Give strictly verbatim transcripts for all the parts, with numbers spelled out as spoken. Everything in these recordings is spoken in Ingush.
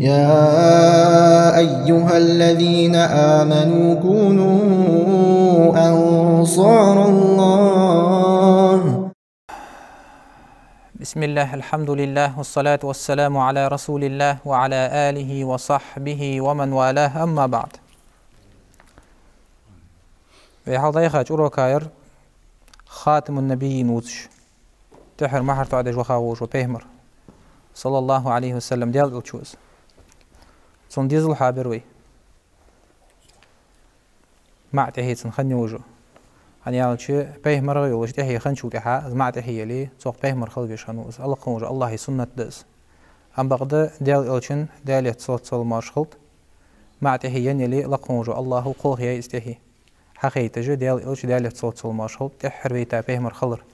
يا أيها الذين آمنوا كونوا أنصار الله. بسم الله، الحمد لله، والصلاة والسلام على رسول الله وعلى آله وصحبه ومن والاه، أما بعد. Вай хьалха дӀаяхача урока яр خاتم النبيين вувцаш, тӀеххьара мухӀар тоӀадеш ваха волаш вола Пайхамар, صلى الله عليه وسلم, Даьла Элча ва из. Цун дезал хьабир вай. МаӀа тӀехье цун хинна йолаш. ХӀана аьлча, Пайхамар йолаш тӀехье хинначул тӀехьагӀа, из маӀа тӀехье яле, цох Пайхамар хила везаш хиннав из. Лакха волаш вола АллахӀа суннат да из. Амма бакъда Даьла Элчан, Даьлера салот-салам-моаршал хилда, маӀа тӀехье енна яле, Лакха волаш вола АллахӀа кхалхаяьй из тӀехье. Хьахайташ Даьла Элча, Даьлера салот-салам-моаршал хилда, тӀеххьара вайта Пайхамар хилар.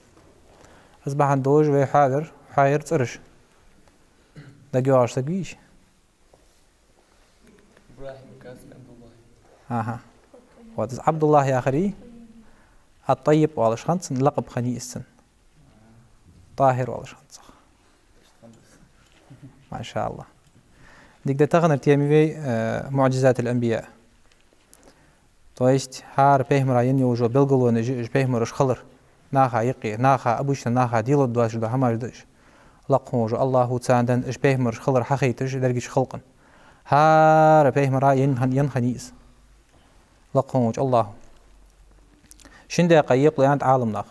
Из бахьан долаш вай хьавир, хьаяр цӀераш. ДагайоагӀаш саг вий из? ИбрахӀим Каспи Ӏабдуллахь. Аха. Вот из Ӏабдуллахь яхар, ат-ТӀаййиб оалаш хиннад цун, лакъаб хиннай из цун. ТӀахӀир оалаш хиннад цох. Машаллахь. Дика да, таханара тема я вай, э, معجزات الأنبياء. То есть, хӀара пайхамара енна йолаш йола белгалонаш я уж, пайхамараш хилар. Наха юкъе, наха, обычно наха дело доацаш дола хӀамаш да уж. Лакха волаш вола АллахӀа царна денна уж пайхамараш хилар хьахайташ дерригача халкъана. ХӀара пайхамара енна хин-, енна хиннай из. Лакха волча АллахӀа. Шин даькъа екъалу аьннад Ӏаламнаха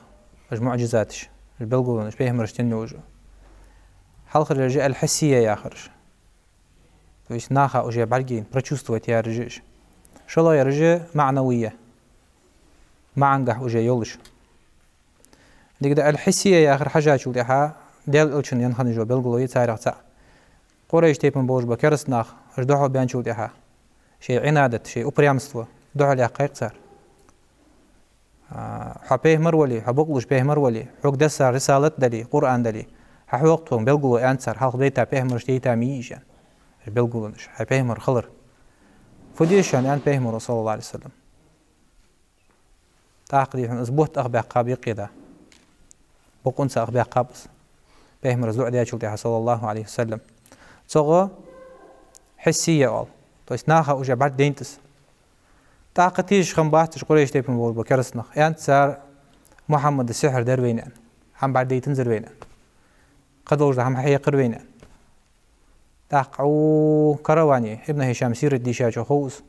уж муӀжизаташ, уж белгалонаш, пайхамарашта енна йолаш. Хьалхараш аль-хиссийя яхараш. То есть наха уже бӀаргайна, прочувствовать яьраш уж. ШоллагӀъяраш маӀнавийя. МаӀангахьа уже йолаш. Дика да, аль-хиссийя яхар хьажачул тӀехьагӀа Даьла Элчанна енна хинна йола белгало я царех цаӀ. Къурайш тайпан болаш бола кераста нах, уж духьалбаьнначул тӀехьагӀа, шоай Ӏинадат, шоай упрямство духьалъяьккхай-кх цар. А, хьо пайхамар вале, хьо бакълувш пайхамар вале, хьога дессар рисалат дале, Къуръан дале, хьахьокха тхона белгало, аьннад цар, хьалха дайта пайхамарашта яйта ма йий уж, аьнна. Уж белгалонаш, хьай пайхамар хилар. Фу де шоана, аьннад пайхамаро, صلى الله عليه وسلم. ТӀаккха, дий хьона, из бутт ах баьккхаб юкъе да. Бокъонца ах баьккхаб из. Пайхамара из дуӀа даьчул тӀехьагӀа, صلى الله عليه وسلم. Цо гӀо хиссийя оал. То есть наха уже бӀаргадайнад из. ТӀаккха тешаш хиннабац уж Къурайш тайпан болаш бола кераста нах. Аьннад цар, Мухьаммада сихьр даьр вайна, аьнна. ХӀама бӀаргадайтанзар вайна, аьнна. Кхыдолаш дола хӀама хьахьекхар вайна, аьнна. ТӀаккха у караване, Ибн Хьишама сират дийшачоа хов из,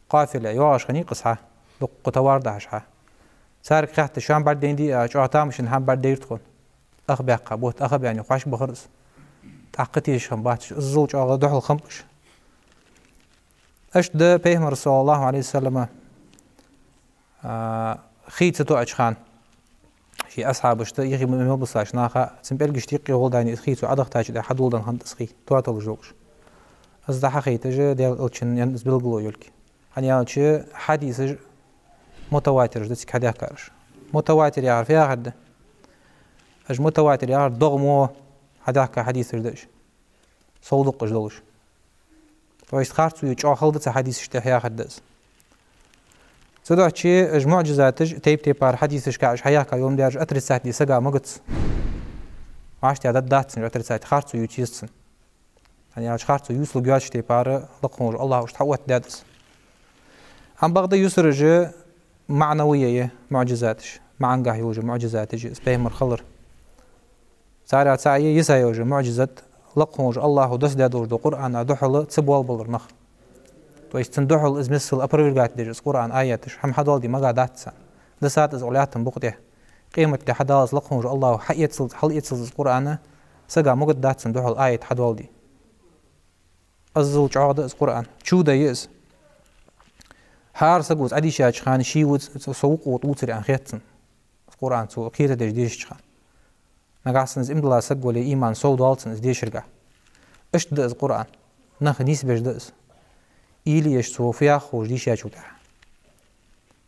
къафиле йоагӀаш хиннай-кх из хьа, дуккха товар дахьаш хьа. Царга хаьттад, шоана бӀаргадайнадий, а, чӀоагӀа тамашийна хӀама бӀаргадайра тхона. Ах баьккхаб, бутт ах а баьнна, хьош бахар из. ТӀаккха тешаш хиннабац уж, иззал чӀоагӀа духьал хиннаб уж. Иштта да пайхамар, صلى الله عليه وسلم, а, хий ца тоача хана, ший асхьабашта, юхе мел бисача наха, цун пӀелгашта юкъе гӀолла дайна из хий цо Ӏодахийтача тӀехьагӀа хьадоладенна хиннад из хий, тоталаш долаш. Из дӀахьахайташ Даьла Элчанна енна из белгало йолга. ХӀана аьлча хьадисаш мутаватираш да цига хьадаьхкараш. Мутаватир яхар фу яхар да? Уж мутаватир яхар догӀа мо хьадаьхка хьадисаш да уж. Сов дукъ уж долаш. То есть харцо ю чӀоагӀа хала да цу хьадисашта тӀехьа яхар да из. Цудухьа уж муӀжизаташ, тайп-тайпара хьадисашка уж хьаяьхка йола ма дараш, отрицать де сага магац. Ваш тӀа дад дац цун отрицать, харцо ювца еза цун. ХӀана аьлча харцо ювцалургйоацача тайпара Лакха волаш вола АллахӀа уж хьаоттадаьд из. Амма бакъда юсараш маӀнавийя я муӀжизаташ, маӀангахьа йолаш я муӀжизаташ, из пайхамар хилар. Царех цаӀ я йиса йолаш я муӀжизат, Лакха волаш вола АллахӀа доссадаь долаш дола Къуръана духьала ца боалабалар нах. То есть цун духьала из миссел опровергать деш из Къуръана аяташ, хӀама хьадоаладе мага дац царна. Дисад из укх лаьттан букъа тӀа. Къематди хьадаллалца Лакха волаш вола АллахӀа хьаэцалца, хьалэцалца из Къуръана, сага могаргдац цун духьала аят хьадоаладе. Иззал чӀоагӀа да из Къуръан. Чудо я из. ХӀара саго из Ӏодийшача хана ше вувц, со вокх вувцар аьнна хет цунна. Из Къуръан цо кхетадеш дешача хана. Нагахьа санна из иман дилла саг вале, иман сов доал цун из дешаргахьа. Иштта да из Къуръан. Нах нийсбеш да из. Уйла еш цо фу йоах ховш дийшачул тӀехьагӀа.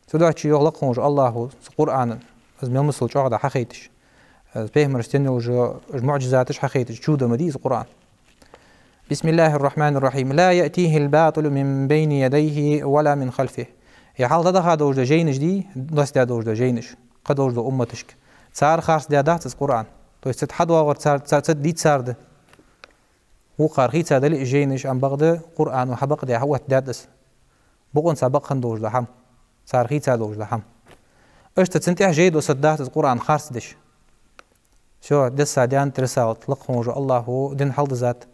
Цудухьа йоах Лакха волаш вола АллахӀа цу Къуръана, из мел миссел чӀоагӀа да хьахайташ, из пайхамарашта енна йолаш йола муӀжизаташ хьахайташ, чудо ма дий из Къуръан. بسم الله الرحمن الرحيم. لا يأتيه الباطل من بين يديه ولا من خلفه. Е хьалха дӀадаха долаш дола жайнаш дий, доссадаь долаш дола жайнаш, кхыдолаш долча умматашка. Цар харцдаь дац из Къуръан. То есть цу тӀа хьадоагӀар цар, цар, цу тӀа дийцар да. Вокхар хийца дале а жайнаш, ам бакъда Къуръано хьабакъде хьаоттадаьд из. Бокъонца бакъ хинна долаш да хӀама, цар хийца долаш да хӀама. Иштта цун тӀехьа жай доссаргдац из Къуръан харцдеш. Всё, десса даьннад рисалат, лакха волча Аллахӏо дин хьалдизад.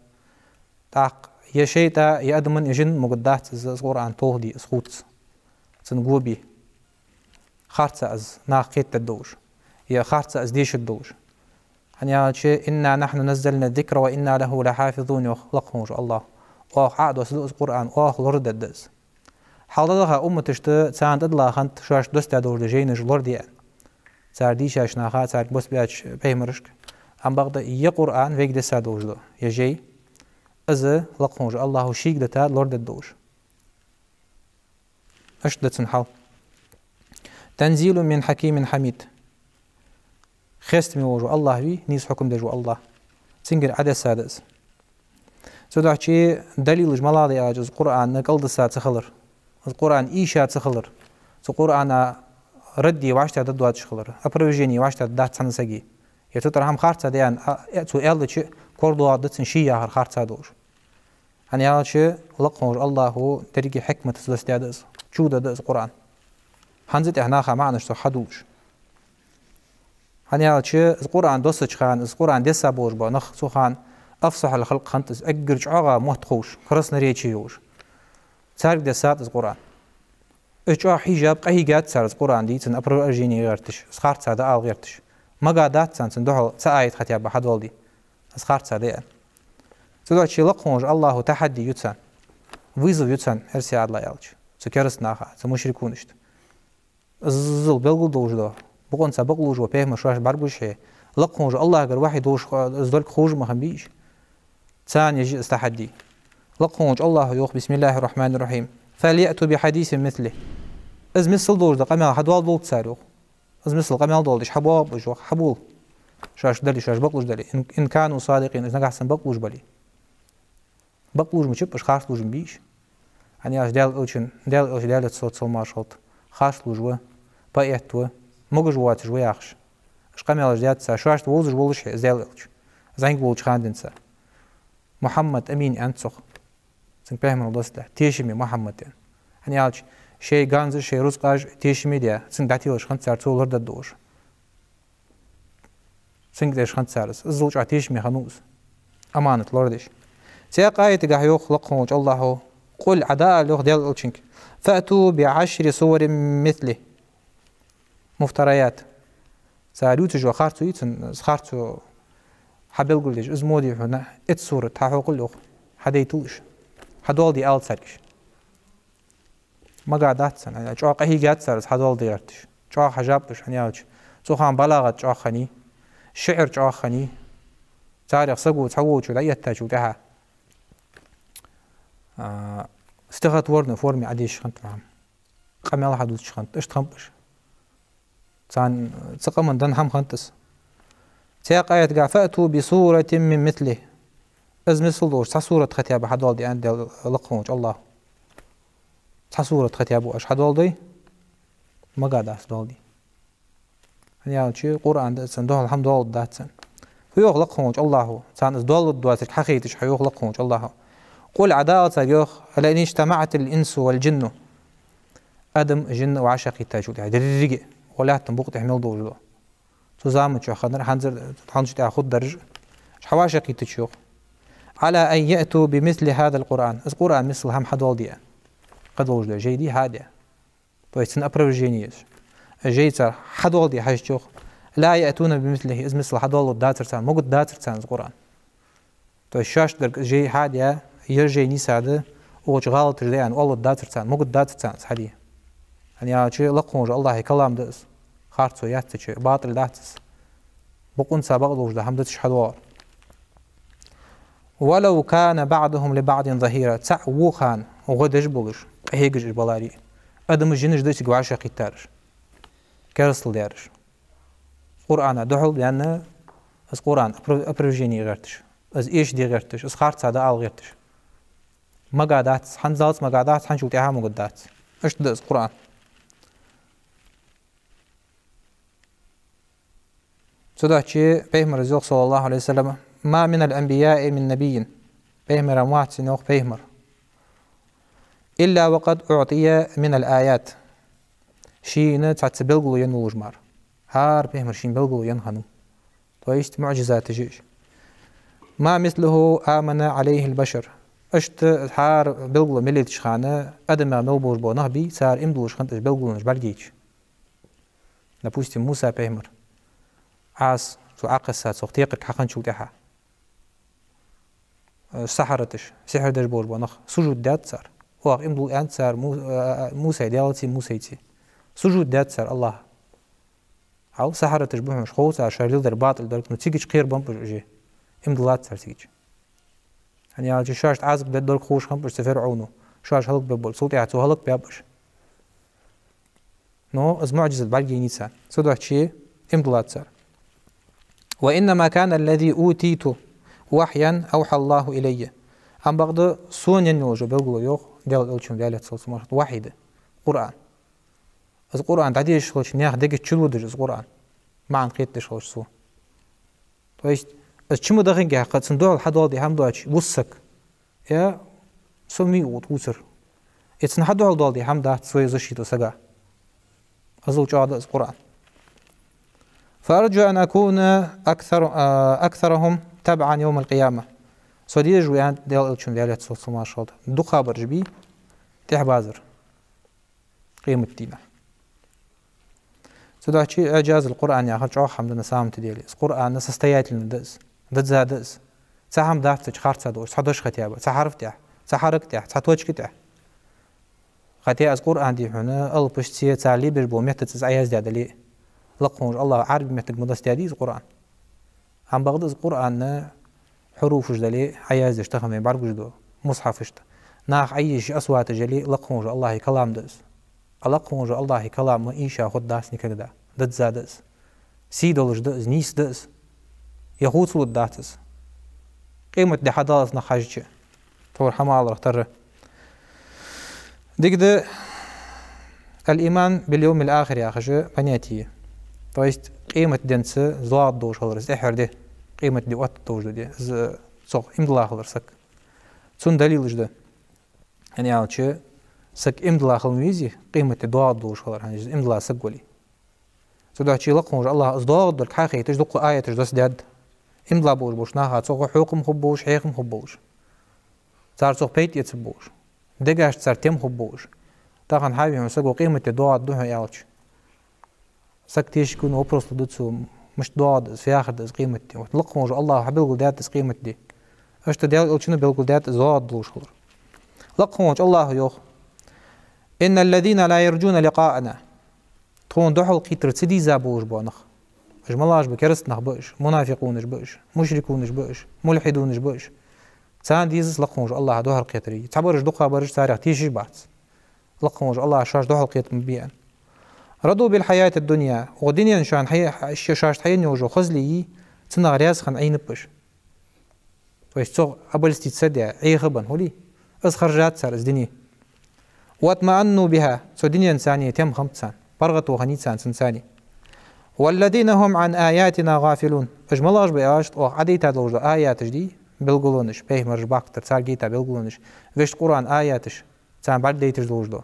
ТӀаккха е шайтӀа, е адаман, е жинан могаргдац из, из Къуръан толхаде, из хувца, цунна го бе. Харца из наха кхетаргдолаш, е харца из дешаргдолаш. ХӀана аьлча: «إنا نحن نزلنا الذكر وإنا له لحافظون», йоах лакха волча Аллахӏо. Оаха Ӏодоссаргда из Къуръан, оаха лорадергда из. Хьалха дӀадаха умматашта, царна тӀадилла хиннад шоашта доссадаь долаш дола жайнаш лораде аьнна, цар дийшача наха, царга бос баьча пайхамарашка. Ам бакъда е Къуръан, вайга десса долаш дола, е жай, из лакха волча Аллахӏо шийга дитад лорадергдолаш. Иштта да цун хьал. «تنزيل من حكيم حميد». Хестаме волаш вола Аллахӏ вий, нийса хьукам деш вола Аллахӏ. Цунгара Ӏодесса да из. Цудухьа далилаш малагӀа да аьлча, из Къуръан кӀалдисса ца хилар, из Къуръан ийша ца хилар, цу Къуръана радди вӀаштӀехьдаргдоацаш хилар, опровержени вӀаштӀехьдаргдац цхьанне саге. Е цу тӀара хӀама харца да аьнна, а, цо аьлча, корадоагӀаргда цунна ше яхар харца долаш. ХӀана аьлча, лакха волча Аллахӏо деррига хьикматаца доссадаьд из, чудо да из Къуръан. ХӀанз а тӀехьа наха маӀанаш цох хьадувлаш. ХӀана аьлча, из Къуръан доссача хана, из Къуръан десса болаш бола нах цу хана أفصح الخلق хиннад из, эггара чӀоагӀа мотт ховш, красноречие йолаш. Царга дессад из Къуръан. Уж чӀоагӀа хьежаб, къахьийгад цар из Къуръан дийца, опровержени гӀерташ, из харца да ала гӀерташ. Магадац царна цун духьал цхьа аят хотя бы хьадоаладе, из харца да аьнна. Цудухьа лакха волча Аллахӏо тахьадди ю царна, вызов ю царна, эрсий Ӏаьдала аьлча, цу кераста наха, цу мушрикунашта. Иззал белгалдолаш да, бокъонца бакълувш вола пайхамар шоаш бӀаргагуш хье, лакха волча Аллахӏагара вахьи долаш, из долга ховш ма хиннабий уж. Царна еш я из тахьадди. Лакха волча Аллахӏо йоах: «بسم الله الرحمن الرحيم. فليأتوا بحديث مثله». Из миссел долаш дола къамаьл хьадоаладолда цар, йоах. Из миссел къамаьл доаладеш хьабоагӀа уж, йоах, хьабола. Шоаш дале, шоаш бакълувш дале. «إن، إن كانوا صادقين», уж нагахьа санна бакълувш бале. Бакълувш мичаб, уж харцлувш ма бий уж. ХӀана аьлча Даьла Элчан, Даьла Элча, Даьлера салот-салам хилда, харцлувш ва, поэт ва, могаш воацаш ва яхаш. Уж къамаьлаш даьд цар, шоашта вовзаш волаш хье из Даьла Элча, зӀамига волча хана денз цар. Мухьаммад Амин аьннад цох. Цунга пайхамарал доссадаь, тешаме Мухьаммад аьнна. ХӀана аьлча шоай ганзаш, шоай рузкъаш тешаме даь, цунга дӀателаш хиннад цар, цо лорадергдолаш. Цунга деш хиннад цар из. Иззал чӀоагӀа тешаме хиннав из, аманат лорадеш. Цхьаькха аятагахьа йоах лакха волча Аллахӏо: «قل», Ӏа дӀаала, йоах Даьла Элчанга: «فأتوا بعشر سور مثله مفتريات». Цар ювцаш йола харцо йий цун, из харцо хьабелгалдеш, из мо дий хьона, итт сурат хьахьокхал, йоах, хьадайтал уж, хьадоаладе ала царга уж. Магадац царна, чӀоагӀа къахьийгад цар из хьадоаладе гӀерташ. ЧӀоагӀа хьежаб уж, хӀана аьлча цу хана балагӀат чӀоагӀа хиннай, шиӀр чӀоагӀа хиннай. Царех саго цхьаволчо дӀаэттачул тӀехьагӀа, а, стихотворной форме Ӏодешаш хиннад хӀама. Къамаьл хьадувцаш хиннад, иштта хиннаб уж. Царна, цу къаман даь хӀама хиннад из. Цхьаькха аятагахьа: «فأتوا بسورة من مثله». Из миссел долаш цхьа сурат хотя бы хьадоаладе, аьннад Даьла, лакха волча Аллахӏо. Цхьа сурат хотя бы аша хьадоаладой? Магадац доаладе. ХӀана аьлча Къуръан да из, цунна духьал хӀама доаладац царна. Фу йоах лакха волча Аллахӏо, царна из доаладац хьахайташ, хьайоах лакха волча Аллахӏо: «قل», Ӏа дӀаала царга, йоах: «لئن اجتمعت الإنس والجن». Адам, жин вӀашагӀкхийттачул тӀехьагӀа, деррига, укх лаьттан букъа тӀа мел долаш дола, цу заман чухь хиннар, хӀанзар, хӀанз тӀехьа хургдараш, уж хьавӀашагӀкхийттача, йоах, «على أن يأتوا بمثل هذا القرآن». Из Къуръан миссел хӀама хьадоаладе, кхы долаш дола жай дий хьаде. То есть цун опровержени еш. Жай цар хьадоаладе хьажача, йоах, «لا يأتون بمثله», из миссел хьадоаладергдацар царна, могаргдацар царна из Къуръан. То есть шоашта гарга из жай хьаде, ер жай нийса да, укх чу гӀалаташ да аьнна, оалалургдацар царна, могаргдацар царна из хьаде. ХӀана аьлча лакха волча Аллахӏа калам да из, харцо яц цу чу, батӀил дац из. Бокъонца бакъдолаш да хӀама да цу чу хьадоагӀар. «ولو كان بعضهم لبعض ظهيرا». ЦаӀ вокхарна гӀо деш болаш, къахьегаш уж баларе а. Адамаш, жинаш да цига вӀашагӀкхийттараш, керастал дераш, Къуръана духьал ваьнна, из Къуръан опро-, опровержени гӀерташ, из эшаде гӀерташ, из харца да ала гӀерташ. Магадац, хӀанзалца магадац, хӀанзчул тӀехьагӀа а магадац. Иштта да из Къуръан. Цудухьа пайхамара йоах, саллаллахӀу Ӏалайхи ва саллам: «ما من الأنبياء من نبي». Пайхамара ма вац цунна йоах пайхамар. إلا وقد أعطي من الآيات. Шийна цхьацца белгало енна волаш мара. ХӀара пайхамара шийна белгало енна хиннав. То есть муӀжизаташ я уж. ما مثله آمن عليه البشر. Иштта хӀара белгало мел леттача хана адамех мел болаш бола нах бий, цар иман диллаш хиннад уж белгалонаш бӀаргайча. Допустим, Муса пайхамар. Ӏаса, цо Ӏокхесса цох текхарг хьахинначул тӀехьагӀа. Э, сахьараташ, сихьр деш болаш бола нах, сужуд даьд цар. Оаха иман дилла аьннад цар Му-, э, Мусайга, Даьлацеи Мусайцеи. Сужуд даьд цар АллахӀа. Хьал сахьараташ ба хьона уж, хов цар шоаш леладер батӀал долга, ну, цигача кхерабеннаб уж уже. Иман диллад цар цигача. ХӀана аьлча шоашта Ӏазап дергдолга ховш хиннаб уж цу ФирӀовно, шоаш хӀалакбергболга, цул тӀехьагӀа цо хӀалакбаьб уж. Но из муӀжизат бӀаргайайнай царна. Цудухьа иман диллад цар. وإنما كان الذي أوتيت وحيا أوحاه الله إلي. Амма бакъда сона енна йола уж белгало йоах Даьла Элчано, Даьлера салам-моаршал хилда цунна, вахьий да, Къуръан. Из Къуръан дӀадешаш хилча, наьха дегашта чулоадеш из Къуръан. МаӀан кхетадеш хилча цо. То есть, из чу ма дахинге хьакха, цунна духьал хьадоаладаь хӀама доацаш вусарг. Е со мий ут вувцар. Е цунна хьадухьал доаладаь хӀама дац своей защита сага. Азал чӀоагӀа да из Къуръан. فأرجو أن أكون أكثر، آه، أكثرهم تبعا يوم القيامة. Со дезаш ва аьннад Даьла Элчано, Даьлера салам-моаршал хилда цунна, дукхагӀбараш бий тӀехьабазар къематдийнахьа. Цудухьа إعجاز القرآن яхар чӀоагӀа хӀама да на самом-то деле. Из Къуръан состоятельный да из, дизза да из. Цхьа хӀама дац цу чу харцахьа долаш, цхьа дош хотя бы, цхьа хьарф тӀехьа, цхьа хьарак тӀехьа, цхьа точка тӀехьа. Хотя из Къуръан дий хьона алапашцеи цар лебеш бола меттаца из Ӏояздаь дале а, лакха волча АллахӀа Ӏарбий меттага ма дасдаьдий из Къуръан. Амма бакъда из Къуръан хьуруфаш дале а Ӏояздеш тахан вайна бӀаргагуш да мусхьафашта. Наха Ӏоезаш асваташ яле а, лакха волча АллахӀа калам да из. А лакха волча АллахӀа калам иншаъ хургдац никогда. Дизза да из. Сий долаш да из, нийса да из. Е хувцалургдац из. Къематди хьадаллалца нах хьажача. Тхьовра хӀама аларах тарра. Дика да الإيمان باليوم الآخر яхаш понятие. То есть къематденца доагӀаргдолаш хилар, из тӀеххьара ди, къематди оттаргдолаш да ди, из цох иман дилла хилар саг. Цун далилаш да. ХӀана аьлча, саг иман дилла хила ма везий, къематди доагӀаргдолаш хилар, хӀана аьлча из иман дилла саг вале. Цудухьа лакха волча АллахӀа из доагӀаргдолга хьахайташ дукха аяташ дасдаьд. Иман дилла болаш болча наха цох хьокхам хургболаш, хьехам хургболаш. Цар цох пайда эцаргболаш. Дегашта цар тем хургболаш. Тахан хьавий хьона саго къематди доагӀаргда хьона аьлча. Саг тешаш ва, вопрос лургда цо, мишта доагӀаргда из, фу яхаргда из къематди. Вот лакха волча АллахӀа хьабелгалдаьд из къематди. Иштта Даьла Элчано белгалдаьд из доагӀаргдолаш хилар. Лакха волча АллахӀа йоах: إن الذين لا يرجون لقاءنا. Тхона духьалкхетар ца дийза болаш бола нах. Уж малагӀаш ба, кераста нах ба уж, мунафикъунаш ба уж, мушрикунаш ба уж, мулхьидунаш ба уж. Царна дезац лакха волча АллахӀа духьалкхетар. Цхьабараш, дукхагӀбараш царех тешаш бац. Лакха волча АллахӀа шоаш духьалкхета ма бий аьнна. رضوا بالحياة الدنيا. Укх дунен шоана хьа-, ш-, шоашта хьаенна йола хозле, цунах раьза хинна Ӏийнаб уж. То есть цох обольститься даь, Ӏехабенна хулий, из харжад цар, из дуне. واطمأنوا بها, цу дуненца тем хиннаб царна, паргӀато хиннай царна цунца. والذين هم عن آياتنا غافلون. Уж малагӀаш ба аьлча, оаха Ӏодайта долаш дола аяташ дий, белгалонаш, пайхамараш бахкийтар, цар гайта белгалонаш, вешта Къуръан аяташ, царна бӀаргадайташ долаш дола.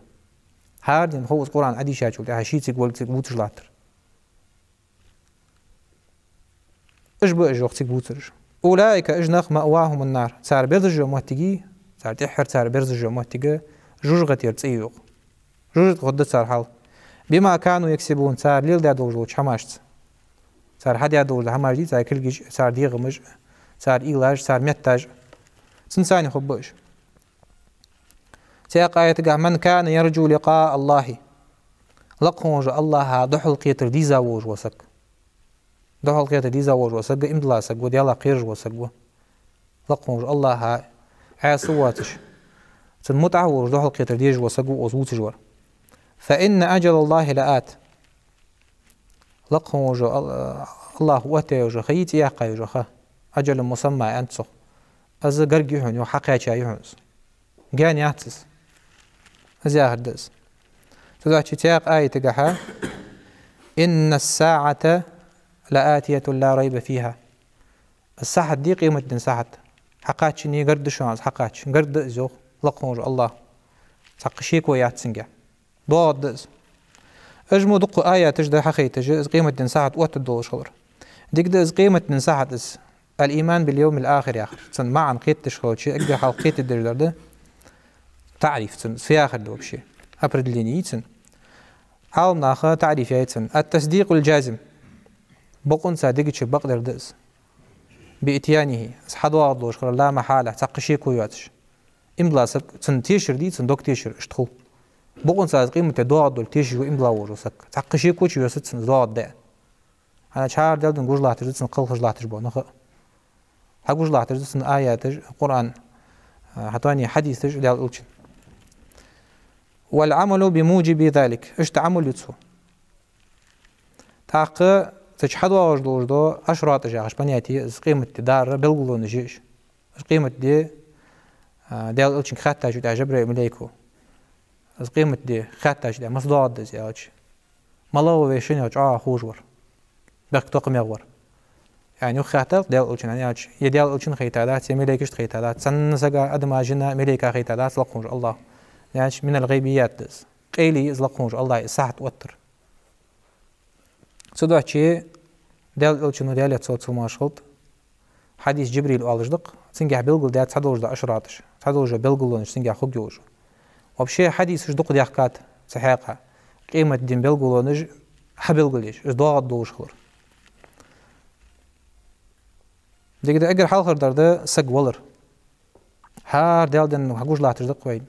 ХӀара дийнахьа хов из Къуръан Ӏодийшачул тӀехьагӀа ший цига вале цига вувцаш латтар. Уж ба уж, йоах, цига вувцараш. أولئك, уж нах, مأواهم النار, цар берзаш йола моттиг, цар тӀеххьара цар берзаш йола моттиг жожагӀатера цӀи я, йоах. ЖожагӀате хургда цар хьал. بما كانوا يكسبون, цар леладаь долаш долча хӀамашца. Цар хьадаь долаш дола хӀамаш дий, цар кулгаш, цар дегӀамаш, цар уйлаш, цар метташ. Цунца хургба уж. Цхьаькха аятагахь: من كان يرجو لقاء الله. Лакха волча АллахӀа духьалкхетар дийза волаш вола саг. Духьалкхетар дийза волаш вола саг иман дилла саг ва, Даьлах кхераш вола саг ва. Лакха волча АллахӀа Ӏаьса воацаш, цунна мутӀахьа волаш духьалкхетар дезаш вола саг ва укхаза вувцаш вар. فإن أجل الله لآت. Лакха волча Ал-, АллахӀа оттаяь йола ха, цӀи яьккха йола ха. أجل مسمى аьннад цох. Из гарга я хьона, йоах, хьакхаьча я хьона из. Гаьна яц из. Из яхар да из. Цудухьа цхьаькха аятагахь: إن الساعة لآتية لا ريب فيها. Из сахьат дий, къематден сахьат. Хьакхаччалца гаргда шоана из, хьакхаччалца. Гаргда из, йоах лакха волча АллахӀа. Цхьаккха шеко яц цунгахь. ДоагӀаргда из. Уж мо дукха аяташ да хьахайташ, из къематдийнахьа сахьат оттаргдолаш хилар. Дика да из къематдийнахьа сахьат из. الإيمان باليوم الآخر яхар. Цун маӀан кхеташ хилча, эггара хьалха кхетадеш дар да таӀриф цун, фу яхар да вообще. Определение я цун. Ӏаламнаха таӀриф яьй цун. التصديق الجازم. Бокъонца дегача бакъдар да из. بإتيانه. Из хьадоагӀаргдолаш хилар لا محالة, цхьаккха шеко йоацаш. Иман дола саг, цун тешар дий, цун дог тешар, иштта хул. Бокъонца из къематди доагӀаргдолга тешаш ва иман дола волаш вола саг. Цхьаккха шеко чу йоацац цун из доагӀаргда. ХӀана аьлча хӀара Даьла дина гуш латташ да цун, кхалхаш латташ бола нах а. Хьагуш латташ да цун аяташ, Къуръан, а, хӀаьта а хьадисаш Даьла Элчан. والعمل بموجب ذلك. Иштта Ӏамал ю цо. ТӀаккха цу чу хьадоагӀаш долаш да ашраташ яхаш понятие, из къематди дар белгалонаш я уж. Из къематди, а, Даьла Элчанга хаьттачул тӀехьагӀа Жабраил малейко. Из къематди хаьттачул тӀехьагӀа, масса доагӀаргда из аьлча. МалагӀа ва вай шиннех чӀоагӀа ховш вар. БехктокхамегӀа вар. Яьннай юха хаьттар Даьла Элчанна, хӀана аьлча, е Даьла Элчанна хайтадац, е малейкашта хайтадац, цхьанне сага, адама, жина, малейка хайтадац, лакха волча АллахӀа. ХӀана аьлча من الغيبيات да из. Къайле я из лакха волча АллахӀа, из сахьат оттар. Цудухьа Даьла Элчано, Даьлера салот-салам хилда, хьадис Джибрил оалаш да-кх, цунгахь белгалдаьд цхьадолаш дола ашраташ, цхьадолаш дола белгалонаш цунгахь хургйолаш. Вообще хьадисаш дукха даьхкад цу хьакъехьа. Къематден белгалонаш хьабелгалъеш, из доагӀаргдолаш хилар. Дика да, эггара хьалхара дар да саг валар. ХӀара Даьла дина хьагуш латташ да-кх вай.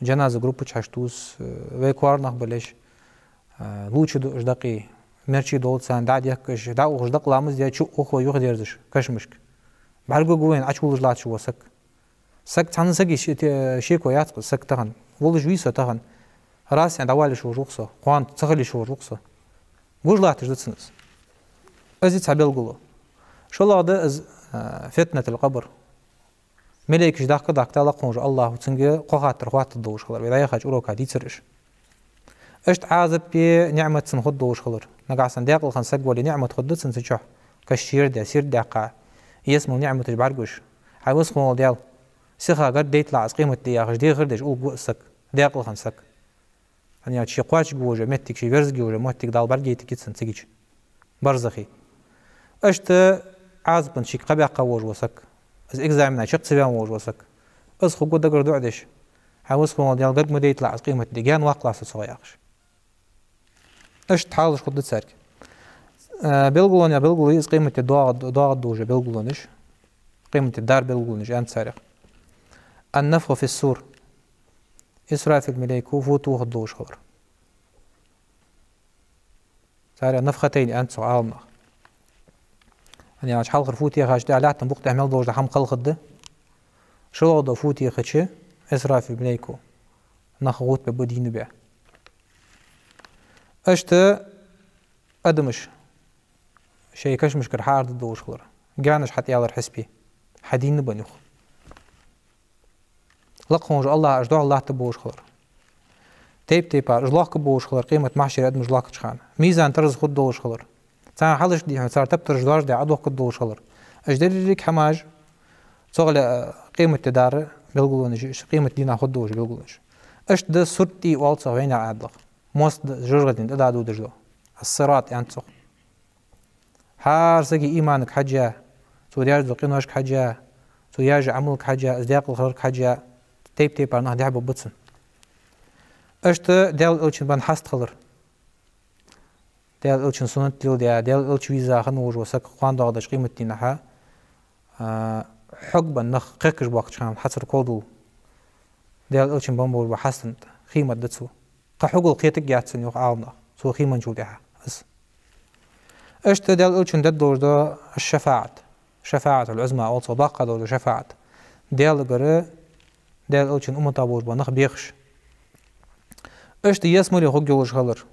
Джаназа группа чу хьаштувс, э, вай коа нах балеш, э, лувчадуаш дакъий, мерчи долаш царна дӀа а дехкаш, дӀаухаш дакъа ламаз де, чу а ух вай юхадерзаш кашамашка. БӀаргагу вайна Ӏочувуллаш латташ вола саг. Саг цхьанне сага ше-, те-, шеко яц-кх, саг тахан. Волаш вий со тахан. Раз сен дӀаваллаш волаш ва-кх со, кхоана ца хила йиш йолаш ва-кх со. Гуш латташ да цунна из. Из я цхьа белгало. ШоллагӀа да из, э, фитнатул-къабр. Малейкаш дахка-дахка лакха волча АллахӀа цунга кхо хаттар хоаттаргдолаш хилар, вай дӀаяхача урока дийцар уж. Иштта Ӏазап а, ниӀмат а цунна хургдолаш хилар. Нагахьа санна даькъала хинна саг вале, ниӀмат хургда цунна цу чу. Каш чу ер даь, сийрда даьккха, ялсмален ниӀматаш бӀаргагуш. Хьай Веза хинна вола Даьла, сиха гаргадайталахь из къематди яхаш, дехар деш улларгва из саг, даькъала хинна саг. ХӀана аьлча ше кхоачаргйолаш йола моттиг, ше верзаргйолаш йола моттиг Дала бӀаргаяйтаргья цунна цигача. Барзахе. Иштта Ӏазапах шийга кхаъ баьккха волаш вола саг. Из экзамена чакх ца ваьнна волаш вола саг. Из хургва дагара дуӀа деш. Хьай Веза хинна вола Даьла, гарга ма дайталахь из къематди, гаьна ваккхалахь со цох яхаш. Иштта хьалаш хургда царга. Э, белгалонех белгало я из къематди доагӀа-, доагӀаргдолаш йола белгалонаш. Къематди дар белгалонаш аьннад царех. النفخ في الصور. Исрафил малейко фу тохаргдолаш хилар. Царех нафхатайни аьннад цох Ӏаламнаха. ХӀана аьлча хьалхара фу техача тӀехьагӀа лаьттан букъа тӀа мел долаш дола хӀама кхалхаргда. ШоллагӀа дола фу техача Исрафил малейко нах гӀоттабергба дийна бе. Иштта адамаш шоай кашамашкара хьаардергдолаш хилар. Гаьнаш хьатӀаялар хьисапе. Хьадийнна ба юха. Лакха волча АллахӀа уж духьал латтаргболаш хилар. Тайп-тайпара уж лохкаргболаш хилар, къемат-махьшаре адамаш лохкача хана. Мизан-тараза хургдолаш хилар. Царна хьалхашка дийхьа, цар таптараш доаржадаь Ӏодохкаргдолаш хилар. Уж деррига хӀамаш, цогӀле, э, къематди дар белгалонаш я уж, къематдийнахьа хургдолаш белгалонаш. Иштта да сурт тӀий оал цох вайнаьха Ӏаьдалах. Мост да жожагӀатен тӀа дӀадодаш дола. Ас-Сират аьннад цох. ХӀара сага иманага хьежжа, цо даьржа дола къиношка хьежжа, цо яьжа Ӏамалга хьежжа, из даькъала хиларга хьежжа, тайп-тайпара нах дехьа бергба цунна. Иштта Даьла Элчан бенна хьаст хилар. Даьла Элчан суннат леладаь, Даьла Элча веза хинна волаш вола саг кхоана доагӀаш долча къематдийнахьа, а, хьогбенна нах кхехкаш боахкача хана хьацар кхолдул. Даьла Элчан бенна болаш бола хьаста тӀа хий ма дий цо. Кхы хьогал кхетаргьяц цунна, йоах Ӏаламнаха, цо хий менначул тӀехьагӀа. Из. Иштта Даьла Элчано дергдолаш да аш-шафаӀат. ШафаӀатул-Ӏузма оал цох, доккха дола шафаӀат. Даьлагара, Даьла Элчан умматах болаш бола нах бехаш. Иштта ялсмале хургйолаш хилар.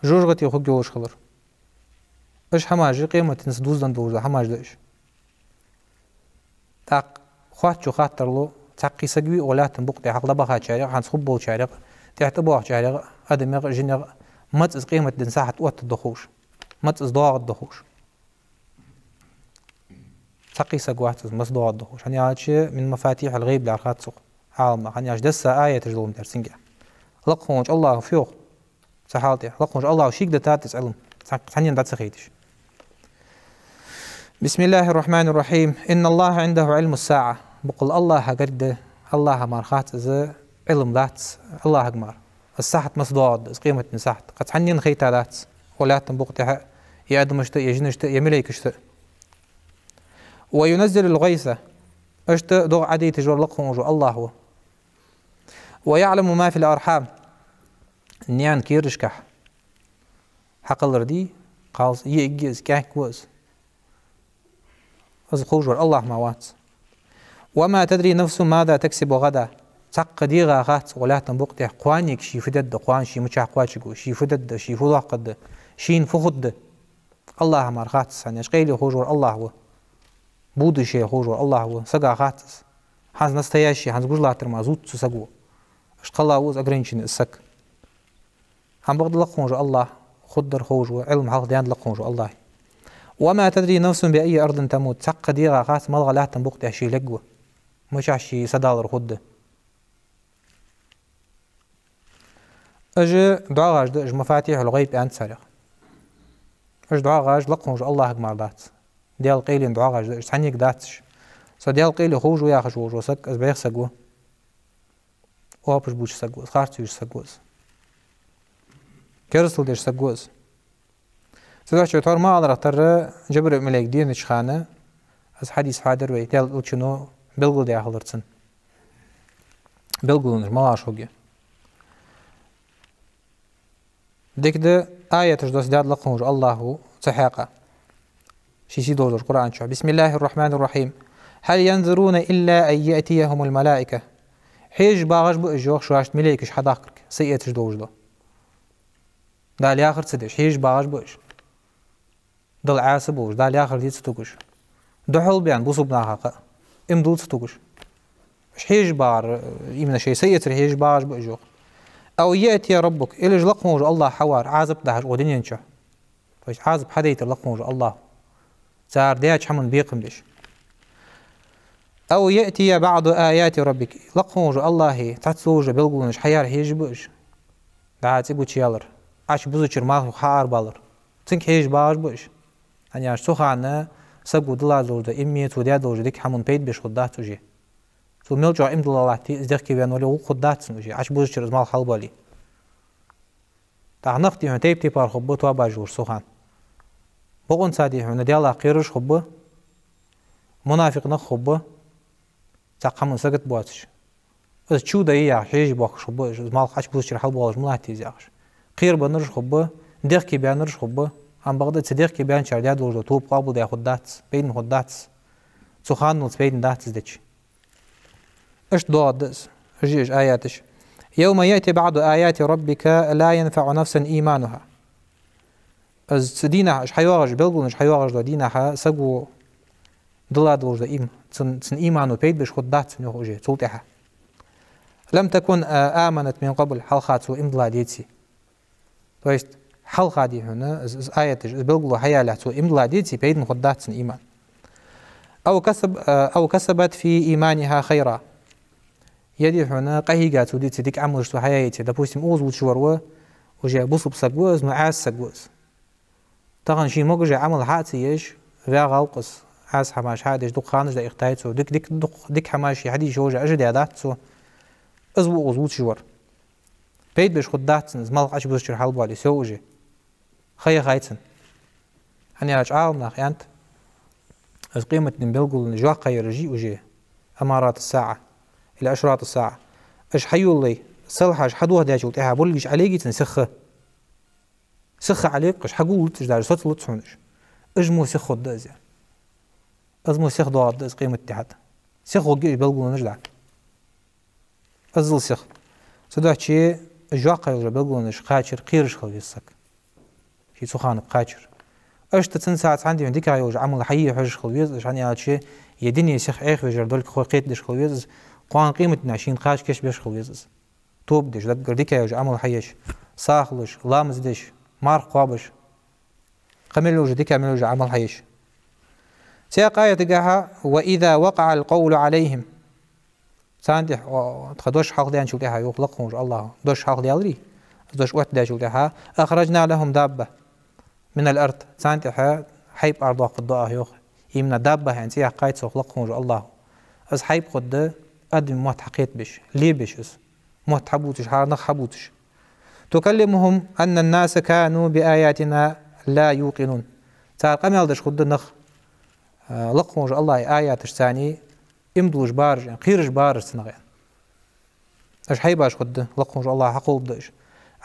ЖожагӀате хургйолаш хилар. Уж хӀамаш къематдийнахьа дувзаденна долаш дола хӀамаш да уж. ТӀаккха хоаттачо хаттар лу, цхьаккха саг вий укх лаьттан букъа тӀа хьалха дӀабахачарех а, хӀанз хургболчарех а, тӀехьа тӀабоагӀачарех а, адамех а, жинех а, маца из къематден сахьат оттаргда ховш, маца из доагӀаргда ховш. Цхьаккха саг вац из, маса доагӀаргда ховш. ХӀана аьлча, من مفاتيح الغيب аьлар хац цох Ӏаламнаха. ХӀана аьлча, десса аяташ долаш дар цунга. Лакха волча АллахӀа фу йоах цу хьала тӀа? Лакха волча АллахӀа шийга дитад из Ӏилма, цхьан-, цхьаннена дӀа ца хайташ. بسم الله الرحمن الرحيم. إن الله عنده علم الساعة. Боккъала АллахӀагара да, АллахӀа мара хац из Ӏилма дац, АллахӀага мара. Из сахьат маса доагӀаргда, из къематдийнан сахьат. Кхы цхьаннена хайтадац, укх лаьттан букъа тӀа, е адамашта, е жинашта, е малейкашта. وينزل الغيث. Иштта догӀа Ӏодайташ вар лакха волаш вола АллахӀ ва. ويعلم ما في الأرحام. Наьна керашка хьакхоллар дий, кхалсаг, йиӀиг я из, кӀаьнк ва из. Из ховш вар АллахӀ мара вац. وما تدري نفس ماذا تكسب غدا. Цхьаккха дегӀа хац укх лаьттан букъа тӀа кхоанега ше фу дергда, кхоана ше мичахьа кхоачаргва, ше фу дергда, ше фу доаккхаргда, шийна фу хургда. АллахӀа мара хац, хӀана аьлча къайле ховш вар АллахӀ ва. Будущее ховш вар АллахӀ ва, сага хац из. ХӀанз настоящее, хӀанз гуш латтар мара зувц цу саго. Иштта кхелла ва из ограниченный из саг. Амма бакъда лакха волаш вола АллахӀ, хургдар ховш ва, Ӏилма хьалха даьннад лакха волаш волча АллахӀа. وما تدري نفس بأي أرض تموت. Цхьаккха дегӀа хац малагӀча лаьттан букъа тӀа ше лергва, мичахьа ший са далар хургда. Уж догӀаш да, уж مفاتيح الغيب аьннад царех. Уж догӀаш лакха волаш волча АллахӀага мара дац. Даьла къайлен догӀаш да, уж цхьаннега дац уж. Со Даьла къайле ховш ва яхаш волаш вола саг, из бӀеха саг ва. Оапаш бувцаш саг ва из, харц вувцаш саг ва из. Керастал деш саг ва из. Цудухьа тхьовра ма аллара, тара Джабраил малейк денача хана, из хьадис хьадир вай, Даьла Элчано белгалдаь хилар цунна. Белгалонаш малагӀаш хургья. Дика да, аяташ доссадаьд лакха волаш вола АллахӀа цу хьакъехьа ший сийдолча Къуръан чу. بسم الله الرحمن الرحيم. هل ينظرون إلا أن يأتيهم الملائكة. Хьежаш багӀаш ба уж, йоах, шоашта малейкаш хьадахкарга, са эцаш долаш дола. Дала яхар ца деш, хьежаш багӀаш ба уж. Далла Ӏаса болаш, Дала яхар де ца тугаш. Духьал баьнна бусалба наха кхы а иман дилла ца тугаш. Уж хьежаш багӀар, именно шоай са эцар хьежаш багӀаш ба уж, йоах. أو يأتي ربك, или же лакха волаш вола АллахӀ хьавар, Ӏазап дахьаш укх дунен чу. То есть Ӏазап хьадайтар лакха волаш вола АллахӀ. Цар даьча хӀаман бекхам беш. أو يأتي بعض آيات ربك. Лакха волаш волча АллахӀа цхьацца долаш дола белгалонаш хьаяр хьежаш ба уж. ДӀа цӀи гучаялар, Ӏочубузача малхо хьаарабалар. Цунга хьежаш багӀаш ба уж. ХӀана аьлча цу хана саго дилла долаш дола иман, цо даь долаш дола дика хӀаман пайда беш хургдац уже. Цо мел чӀоагӀа иман дилла латтий, из дехке ваьнна вале, гӀулакх хургдац цунна уже, Ӏочубузача из малх хьалбале. ТӀаккха нах, дий хьона, тайп-тайпара хургба тоабаш йолаш цу хана. Бокъонца, дий хьона, Даьлах кхераш хургба, мунафикъ нах хургба, цхьаккха хӀаман сагота боацаш. Из чу да яхаш, хьежаш боахкаш хургба, из малх Ӏочубузача хьалбоалаш ма латтий из яхаш. Кхерабеннараш хургба, дехке баьннараш хургба, амма бакъда цу дехке баьнначар даь долаш дола тоба къоабалдаь хургдац, пайдана хургдац. Цу ханналца пайдана дац из дича. Иштта доагӀаргда из, уж, уж аяташ. يوم يأتي بعض آيات ربك لا ينفع نفسا إيمانها. Из цу дийнахьа, уж хьайоагӀаш, белгалонаш хьайоагӀаш долча дийнахьа саго дилла долаш дола иман, цун, цун имано пайда беш хургдац цунна, йоах, уже цул тӀехьа. لم تكن آمنت من قبل, хьалха цо иман дилла деце. То есть хьалха, дий хьона, из, из аяташ, из белгало хьаялехь цо иман дилла деце, пайдана хургдац цун иман. أو كسب-, أو كسبت في إيمانها خيرا. Е, дий хьона, къахьийга цо дийца дика Ӏамалаш цо хьаяйце, допустим, укхаза вувцаш вар ва, уже бусалба саг ва из, но Ӏаьса саг ва из. Тахан ший могаш Ӏамал хьа а ца еш, ваьгӀа гӀалкъас, Ӏаьса хӀамаш хьа а деш, дукха ханаш дӀаихтай цо, дика, дика, дукха, дика хӀамаш ший хьадийша уже ажа даьдац цо. Из ва укхаза вувцаш вар. Пайда беш хургдац цунна из, малх Ӏочубузача хьалбоале, всё уже. Ха яхай цунна. ХӀана аьлча Ӏаламнаха аьннад, из къематдийнан белгалонаш, жоккхагӀъяраш я уже, أمارات الساعة или أشراط الساعة. Уж хьайоллай, салхаш хьадохадаьчул тӀехьа боллигаш Ӏолегий цунна сиха. Сиха Ӏолегаш, хьагуллуц уж, даже соцалуц хьона уж. Уж мо сиха хургда из. Из мо сиха доагӀаргда из къематди хьатӀа. Сиха хургья уж белгалонаш дӀа. Иззал сиха. Цудухьа жоккхагӀа йола белгалонаш кхачар кхераш хила веза саг. Ший цу ханага кхачар. Иштта цунца цхьана, дий хьона, дикагӀа йола Ӏамал хьае хьожаш хила веза из, хӀана аьлча е дуне сиха Ӏехавеш яр долга хой кхетадеш хила веза из, кхоана къематдийнахьа шийна кхача кийчбеш хила веза из. Тоба деш, даггара дикагӀа йола Ӏамал хьаеш, сагӀа луш, ламаз деш, марха кхоабаш, кхы мел йола дикагӀа, мел йола Ӏамал хьаеш. Цхьаькха аятагахьа: «وإذا وقع القول عليهم». Царна тӀехьа, о, тха дош хьалхадаьнначул тӀехьа, йоах лакха волча АллахӀа, дош хьалхадаьларий, дош оттадаьчул тӀехьа: «أخرجنا لهم دابة من الأرض». Царна тӀехьа хьайба арадоаккхаргда Ӏа, йоах. Именно дабба аьнна цӀи яьккхай цох лакха волча АллахӀа. Из хьайба хургда адамий мотт хьакхетабеш, лебеш из. Мотт хьабувцаш, хӀара нах хьабувцаш. «تكلمهم أن الناس كانوا بآياتنا لا يوقنون». Цар къамаьл деш хургда нах, а, лакха волча АллахӀа аяташца царна иман дуллаш бараш, кхераш бараш цунах. Уж хьайбаш хургда, лакха волча АллахӀа хьакхолларгда уж.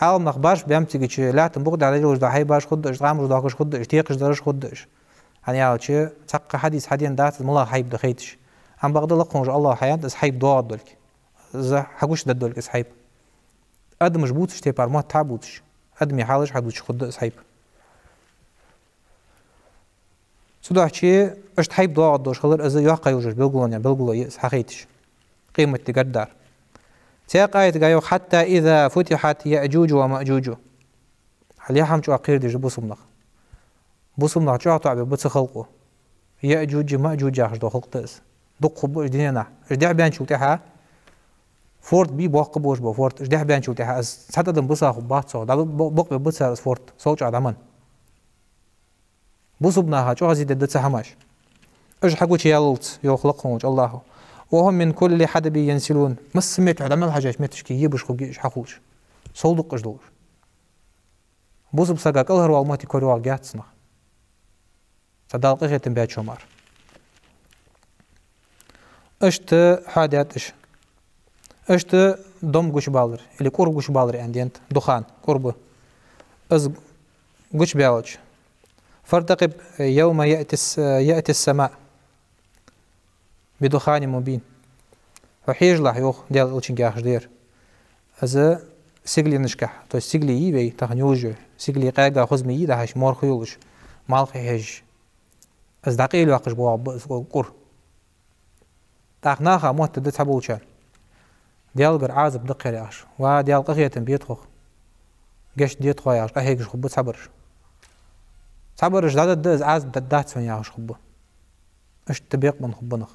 Ӏаламнах башха баьннаб цигача, лаьттан букъ тӀа лелаш дола хьайбаш хургда уж, тӀамаш дохкаш хургда уж, текхаш дараш хургда уж. ХӀана аьлча, цхьаккха хьадис хьадена дац из, малагӀа хьайба да хайташ. Амма бакъда лакха волча АллахӀа хьаяьннай из хьайба доагӀаргдолга. Из хьагучадаргдолга из хьайба. Адамаш бувцача тайпара мотт хьабувцаш, адамий хьалаш хьадувцаш хургда из хьайба. Цудухьа иштта хьайба доагӀаргдолаш хилар из йоккха йолча белгалонех белгало я из хьахайташ. Къематди гаргдар. Цхьаькха аятагахьа йоах: «حتى إذا فتحت يأجوج ومأجوج». Хьалха хӀама чӀоагӀа кхерадеш да бусалба нах. Бусалба нах чӀоагӀа тоӀабе ба цу халкъо. Яъжуж, Маъжуж яхаш дола халкъ да из. Дукха хургба уж дунен тӀа. Уж дехьабаьнначул тӀехьа форд бий, боккха болаш бола форд. Уж дехьабаьнначул тӀехьа из цхьа тӀадам биса хургбац цох. ДӀа бо-, бо-, бокъабе ба цар из форд, сол чӀоагӀа дӀа ма. Бусалба наха чӀоагӀа зе дергда цу хӀамаш. Уж хьагучаяллалца, йоах лакха волча АллахӀа. «وهم من كل حدب ينسلون». Масса меттера дӀа мел хьежача метташка ебаш хургья уж хьахулаш. Сов дукха уж долаш. Бусалба сага кӀалхарвала моттиг корайоагӀаргьяц цунах. Цу Дала къахетам баьчоа мара. Иштта хьоадаьд уж. Иштта дом гучабалар, или кӀур гучабалар аьнна денад, духан, кӀур ба. Из гучабаьлча. «فارتقب يوم يأتي الس-، يأتي السماء بدخان مبين». Хьо хьежалахь, йоах Даьла Элчанга яхаш да ер. Из сигаленашкахь, то есть сигали йий вай тахан йолаш, сигали къаьга хоза ма йий, дӀахьежача морх йолаш, малх хьежаш. Из дӀакъайлайоаккхаш боагӀаргба из кӀур. ТӀаккха наха моттаргда цхьаболчарна. Даьлагара Ӏазап да-кх ер яхаш. Ва Даьла, къахетам бе тхох. Гешт де тхо яхаш, къахьегаш хургба цхьабараш. Цхьабараш дӀадаргда, из Ӏазап дергдац вайна яхаш хургба. Иштта бекъабенна хургба нах.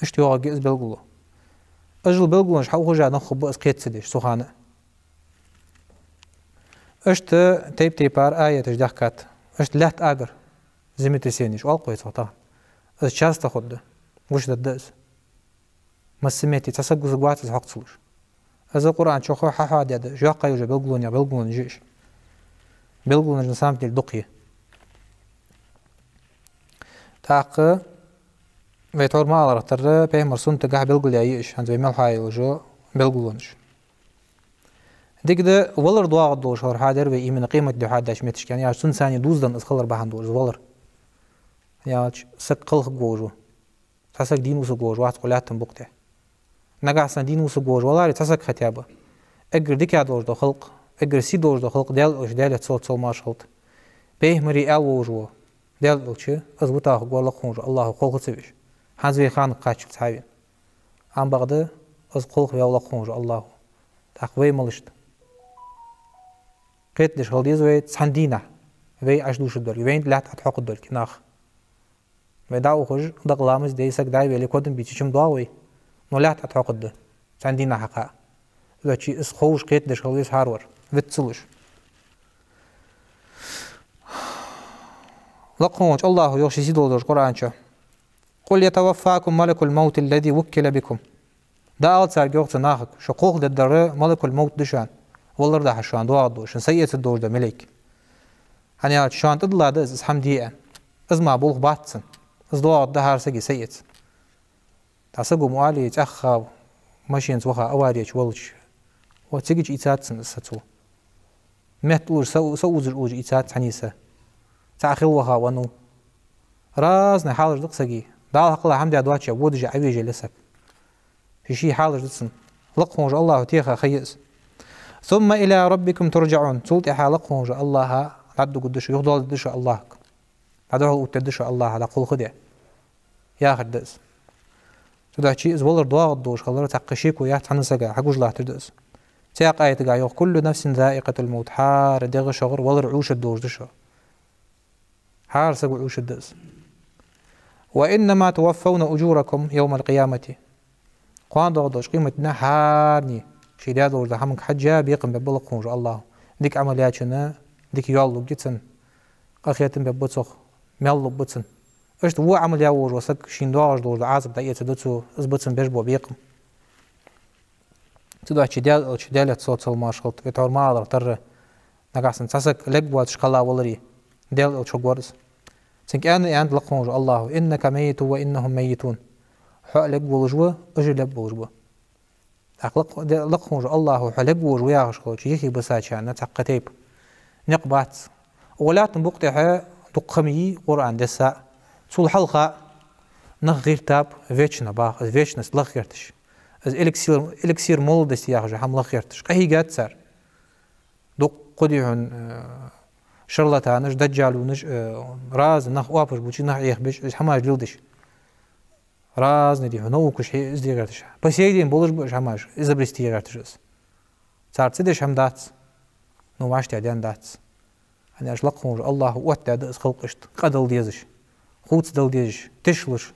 Иштта йоагӀаргья из белгало. Уж белгалонаш хьаухаш а нах хургба из кхета ца деш, цу хана. Иштта тайп-тайпара аяташ даьхкад. Иштта лаьтта агар, землетрясенеш оал-кх вай цох тахан. Из часто хургда, гучадаргда из. Масса метте цхьа саг вусаргвац из хьокх ца луш. Из Къуръан чу хьахьоадаьд, йоккха йолча белгалонех белгалонаш я уж. Белгалонаш на самом деле дукха я. ТӀаккха вай тхьовра ма аллара тара, пайхамара суннатагахьа белгалъяь я уж, хӀанз вай мел хьаяь йола белгалонаш. Дика да, валар доагӀаргдолаш хилар хьадер вай именно къематди хьоадаьча метташка, хӀана аьлча цунца цхьана дувзаденна из хилар бахьан долаш из валар. ХӀана аьлча саг кхалхаргволаш ва. Цхьа саг дийна вусаргволаш вац кхо лаьттан букъ тӀа. Нагахьа санна дийна вусаргволаш валаре цхьа саг хотя бы. Эггара дика долаш дола халкъ, эггара сий долаш дола халкъ Даьла Элча, Даьлера салот-салам-моаршал хилда, пайхамара аьла волаш вола Даьла Элча, из вита хургва лакха волча АллахӀа кхалха ца веш. ХӀанз вай ханага кхаччалца хьавена. Амма бакъда из кхалхаваьв лакха волча АллахӀа. ТӀаккха вай малаш да? Кхетадеш хила деза вай цхьан дийнахьа, вай Ӏаш дувшаргдолга, вайна лаьтта тӀа хьокхаргдолга наха. Вай дӀаухаш, дакъа ламаз деш, саг дӀавеле, кодам бийце чу ма доагӀа вай, но лаьтта тӀа хьокхаргда цхьан дийнахьа кхы а. Из ховш, кхетадеш хила веза хӀаравар, виц ца луш. Лакха волча АллахӀа йоах ший сий долаш долча Къуръан чу: «قل يتوفاكم ملك الموت الذي وكل بكم». ДӀаала царга, йоах, цу нахага: шо кхалхадергдар малакул-мовт да шоана, валар дахьаш шоана доагӀаргдолаш, шун са эцаргдолаш дола малейк. ХӀана аьлча шоана тӀадилла да из, из хӀама де аьнна. Из мара болх бац цун. Из доагӀаргда хӀара сага са эца. ТӀаккха саго ма оалий, цӀаьхха машенаца ваха аваре чу валча, о, цига чу ийцад цунна из са цо. Метта уллаш, са, са узаш уллаш ийцад цхьанне са. ЦаӀ хила ваха веннав. Разный хьалаш да-кх сага. Дала хьакхелла хӀама даь доацаш, водаш а Ӏовежа ле саг. Ший-ший хьалаш да цун. Лакха волча АллахӀа теха ха я из. «ثم إلى ربكم ترجعون». Цул тӀехьа лакха волча АллахӀа дӀадугаргда шо, юхадоаладергда шо АллахӀага. ДӀадухьал оттадергда шо АллахӀа, дӀакхалхаде. Яхар да из. Цудухьа из валар доагӀаргдолаш хилар цхьаккха шеко яц цхьанне сага, хьагуш латтар да из. Цхьаькха аятагахьа йоах: «كل نفس ذائقة الموت». ХӀара дегӀа шогӀар валар Ӏовшаргдолаш да шо. ХӀара саго Ӏовшаргда из. وإنما توفون أجوركم يوم القيامة. Кхоана доагӀаш долча къематдийнахьа хӀаране ший даь долаш дола хӀаманга хьежжа бекхам бергба лакха волча АллахӀа. Дика Ӏамал яьчоа дика ял лургья цунна, къахетам бергба цох, маьл лургба цунна. Иштта во Ӏамал яь волаш вола саг шийна доагӀаш долаш дола Ӏазап дӀаэцаргда цо, из ба цунна беш бола бекхам. Цудухьа Даьла Элча, Даьлера салот-салам хилда цунна, вай тхьовра ма аллара, тарра, нагахьа санна цхьа саг лергвоацаш кхелла валаре, Даьла Элча хургвар из. Цунга аьнна, аьннад лакха волча АллахӀа: إنك ميت وإنهم ميتون. Хьо а лергволаш ва, уж а лергболаш ба. ТӀаккха лакха, де-, лакха волча АллахӀа хьо лергволаш ва яхаш хилча, юхебисачарна цхьаккха тайпа никъ бац. Укх лаьттан букъа тӀа дукха хӀама йий Къуръан десса а, цул хьалха а нах гӀертаб вечно баха, из вечность лахгӀерташ. Из эликсир, эликсир молодости яхаш хӀама лахгӀерташ. КъахӀийгад цар. Дукха, дий хьона, э, шарлатанаш, даджалунаш, э, разни нах оапаш бучи, нах Ӏехабеш, из хӀамаш леладеш. Разни, дий хьона, наукаш хье-, из де гӀерташ. По сей день болаш ба уж хӀамаш, изобрести гӀерташ из. Цар ца деш хӀама дац, ну, вӀаштӀехьа даьнна дац. ХӀана аьлча лакха волча АллахӀа оттадаьд из халкъашта, къа дала дезаш, хувцадала дезаш, тишлуш.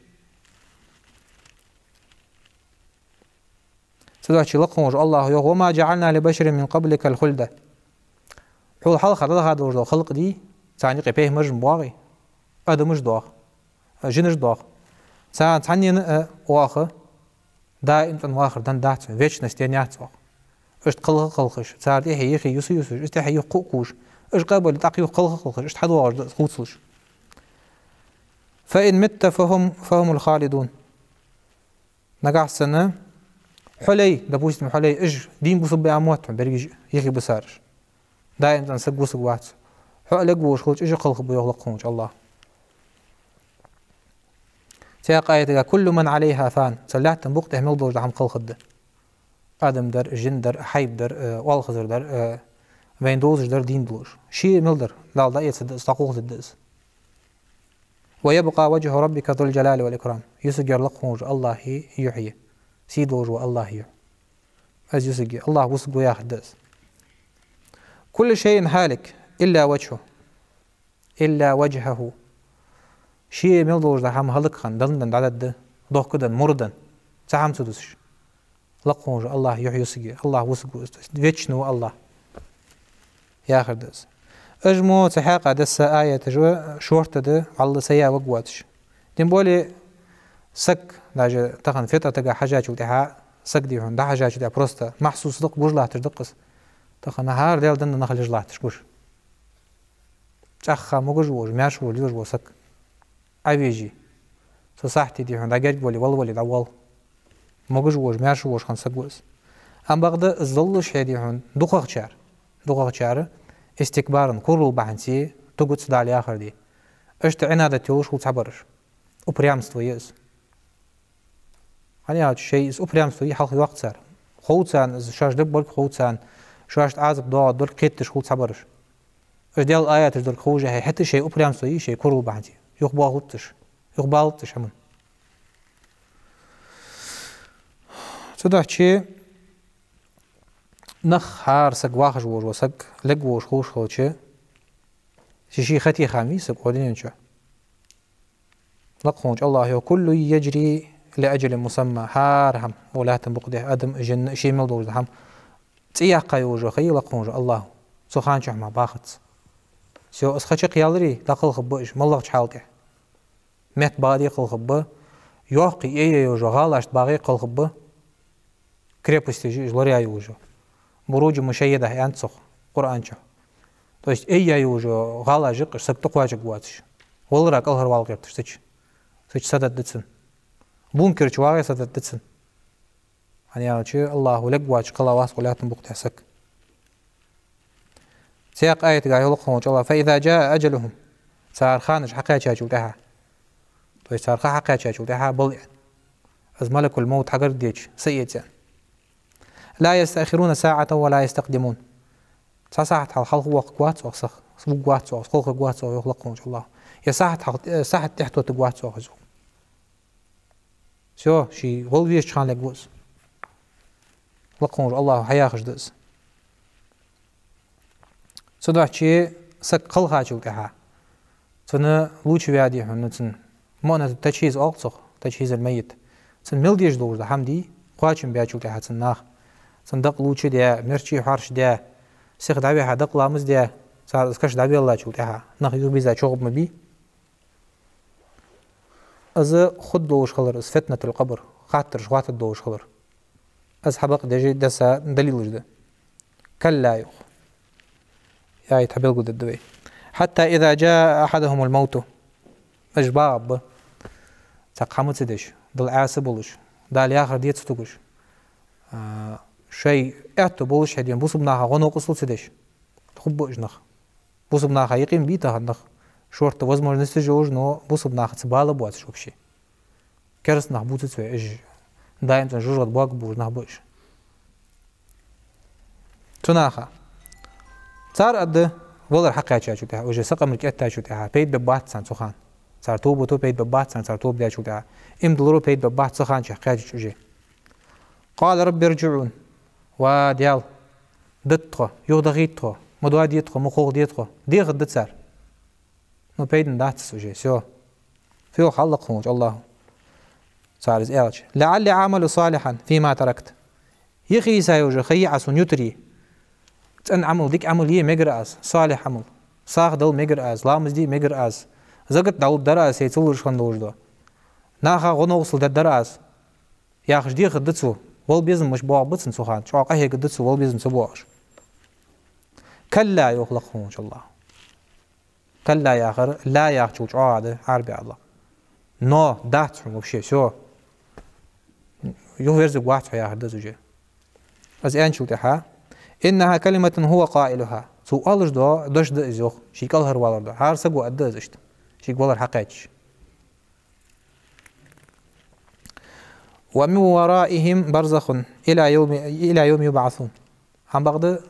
Цудухьа лакха волча АллахӀа йоах: وما جعلنا لبشر من قبلك الخلد. Хьол хьалха дӀадахьа долаш дола халкъ дий, царна юкъе пайхамараш ма боагӀий, адамаш доагӀа, жинаш доагӀа. Царна цхьаннена а оаха даим цӀена вахар денна дац, вечность денна яц оаха. Иштта кхелха а кхелхаш, цар тӀехье юхе юса а юсаш, из тӀехье юха кхувш, уж къа а бале, тӀаккха юха кхелха а кхелхаш, иштта хьадоагӀаш да из хувцалуш. فإن مت فهم، فهم الخالدون. Нагахьа санна хьо лей, допустим, хьо лей, уж дийна бусалба а мотт хьона берригаш а, юхебисараш. Даим цӀена саг вусаргвац. Хьо а лергволаш хилча, уж а кхелхаргба йоах лакха волча АллахӀа. Цхьаькха аятага: كل من عليها فان. Цу лаьттан букъа тӀа мел долаш дола хӀама кхелхаргда. Адам дар, жин дар, хьайба дар, э, оалхазар дар, э, вайна довзаш дар, дийна долаш. Ше мел дар, Дала дӀаэцаргда из, дӀакхалхаргда из. ويبقى وجه ربك ذو الجلال والإكرام. Юсаргья лакха волча АллахӀа юхь я. Сий долаш вола АллахӀа юхь. Из юсаргья, АллахӀ вусаргва яхаргда из. كل شيء هالك إلا وجهه. إلا وجهه. Ше мел долаш дола хӀама хӀалакхинна, даьнна, дӀаденна, дохкаденна, мурданна, цхьа хӀама ца дусаш. Лакха волча АллахӀа юхь юсаргья, АллахӀ вусаргва из, то есть вечный ва АллахӀ. Яхар да из. Уж мо цхьаькха десса аяташ шортта да, вӀалла сая варгвоацаш. Тем более саг, даже тахан фитӀатага хьежачул тӀехьагӀа, саг, дий хьона, дӀахьежачул тӀехьагӀа просто махьсус да-кх, гуш латташ да-кх из. Тахан хӀара Даьла денна нах леж латташ гуш. ЦӀаьхха могаш волаш, маьрша волаш лелаш вола саг Ӏовежа, цу сахьте, дий хьона, дӀагерга вале, вала вале, дӀавоал. Могаш волаш, маьрша волаш хинна саг ва из. Амма бакъда из доллашехь, дий хьона, дукхагӀчар, дукхагӀчар истикбаран, курал бахьанце, тугац Дала яхар де. Иштта Ӏинадат йолаш хул цхьабараш. Упрямство я из. ХӀана аьлча шоай из упрямство йий хьалха йоаккх цар. Хов царна из, шоашта дергболга хов царна, шоашта Ӏазап доагӀаргдолга кхеташ хул цхьабараш. Уж Даьла аяташ долга ховшехь, хӀаьта шоай упрямство йий, шоай курал бахьанце. Юхабоаллац уж, юхабаллац уж хӀаман. Цудухьа нах, хӀара саг, вахаш волаш вола саг, лергволаш хулаш хилча, ше-ше хатеха ма вий саг укх дунен чу. Лакха волча АллахӀа йоах: كل يجري لأجل مسمى. ХӀара хӀама укх лаьттан букъа тӀа, адам а, жин а, ше мел долаш дола хӀама цӀи яьккха йолаш ха я лакха волча АллахӀа. Цу хана чухь мара бахац. Всё, из ха чакхъяларе, дӀакхалхаргба уж моллагӀча хьала тӀа. Метта багӀаде кхалхаргба, йоккхий, эйяь йолаш йола гӀалашта багӀе кхалхаргба, крепосташ я уж лораяь йолаш йола. Буруджу мушайяда аьннад цох Къуръан чу. То есть эйяь йолаш йола гӀалаш я-кх уж, саг тӀакхоачаргвоацаш. Валара кӀалхарвала гӀерташ цу чу. Цу чу сататта да цунна. Бункер чу вагӀе сататта да цунна. ХӀана аьлча АллахӀа лергвоацаш кхелла вац укх лаьттан букъа тӀа саг. Цхьаькха аятага йоах лакха волча АллахӀа: فإذا جاء أجلهم. Цар ханаш хьакхаьчачул тӀехьагӀа. То есть цар ха хьакхаьчачул тӀехьагӀа бала аьнна. Из малакул-мовт хьагаргадеча, са эца аьнна. لا يستأخرون ساعة ولا يستقدمون. Цхьа сахьат хьалха хьалхавоаккхаргвац оаха саг, вугаргвац оаха, кхалхаргвац оаха, йоах лакха волча АллахӀа. Е сахьат хьалха, э, сахьат тӀехьатоттаргвац оаха из. Всё, ше вала везача хана лергва из. Лакха волча АллахӀа хьаяхаш да из. Цудухьа саг кхалхачул тӀехьагӀа, цунна лучаваь, дий хьона, цунна Муънату тажхӀиз оал цох, тажхӀизул маййит. Цун мел дезаш долаш дола хӀама дий, кхоачам баьчул тӀехьагӀа цун нах. Цун дакъа лувчадаь, мерчий хьоарчадаь, сиха дӀавихьа дакъа ламаз даь, цар из каша дӀавеллачул тӀехьагӀа, нах юхабийрза чугӀоргба ма бий. Из хургдолаш хилар, из фитнатул-къабр, хаттараш хаттаргдолаш хилар. Из хьабакъдеш десса далилаш да. كلا, йоах. Аят хьабелгалдергда вай. حتى إذا جاء أحدهم الموت. Уж багӀаргба. Цхьаккха хӀама ца деш, Далла Ӏаьса болаш, Дала яхар де ца тугаш, а, шоай аьттув болаш хьадена бусалба наха гӀо-новкъостал ца деш. Хургба уж нах. Бусалба наха юкъе ма бий тахан нах. Шортта возможносташ йолаш, но бусалба нахаца бала боацаш вообще. Кераста нах бувцац вай, уж даим цӀена жожагӀате боагаш бола нах ба уж. Цу наха. Цар аргда, валар хьакхаьчачул тӀехьагӀа, уже са къамарг эттачул тӀехьагӀа, пайда бергбац царна цу хана. Цар тоба то пайда бергбац царна, цар тоба даьчул тӀехьагӀа. Иман дилларо пайда бергбац цу хана чу хьакхаьчача уже. قال رب ارجعون. Ва Даьла, дита тхо, юхадахийта тхо, ма доаде тхо, ма кхалхаде тхо. Дехаргда цар. Ну, пайдана дац из уже, всё. Фу йоах хьалха лакха волча АллахӀа цар из аьлча: لعلي أعمل صالحا فيما تركت. Йихийса уже ха йий Ӏа сона ютарий. ЦӀена Ӏамал, дика Ӏамал е мегар аз, салихь Ӏамал. СагӀа дала мегар аз, ламаз де мегар аз. Закат дӀалургдар аз, сай ца луш хинна долаш дола. Наха гӀо-новкъостал дергдар аз. Яхаш дехаргда цо, вала безам мишта боагӀаргба цунна цу хана, чӀоагӀа къахьегаргда цо, вала безам ца боагӀаш. كلا, йоах лакха волча АллахӀа. كلا яхар, لا яхачул чӀоагӀа да, Ӏарбий АллахӀ. Но, дац хьона вообще, всё. Юхаверзаргвац хьо яхар да из уже. Из аьнначул тӀехьагӀа: إنها كلمة هو قائلها. Цо оалаш дола дош да из, йоах, ше кӀалхарвалар да. ХӀара саго аргда из иштта, шийга валар хьакхаьчача. ومن ورائهم برزخ إلى يوم، إلى يوم يبعثون. ХӀана бакъда,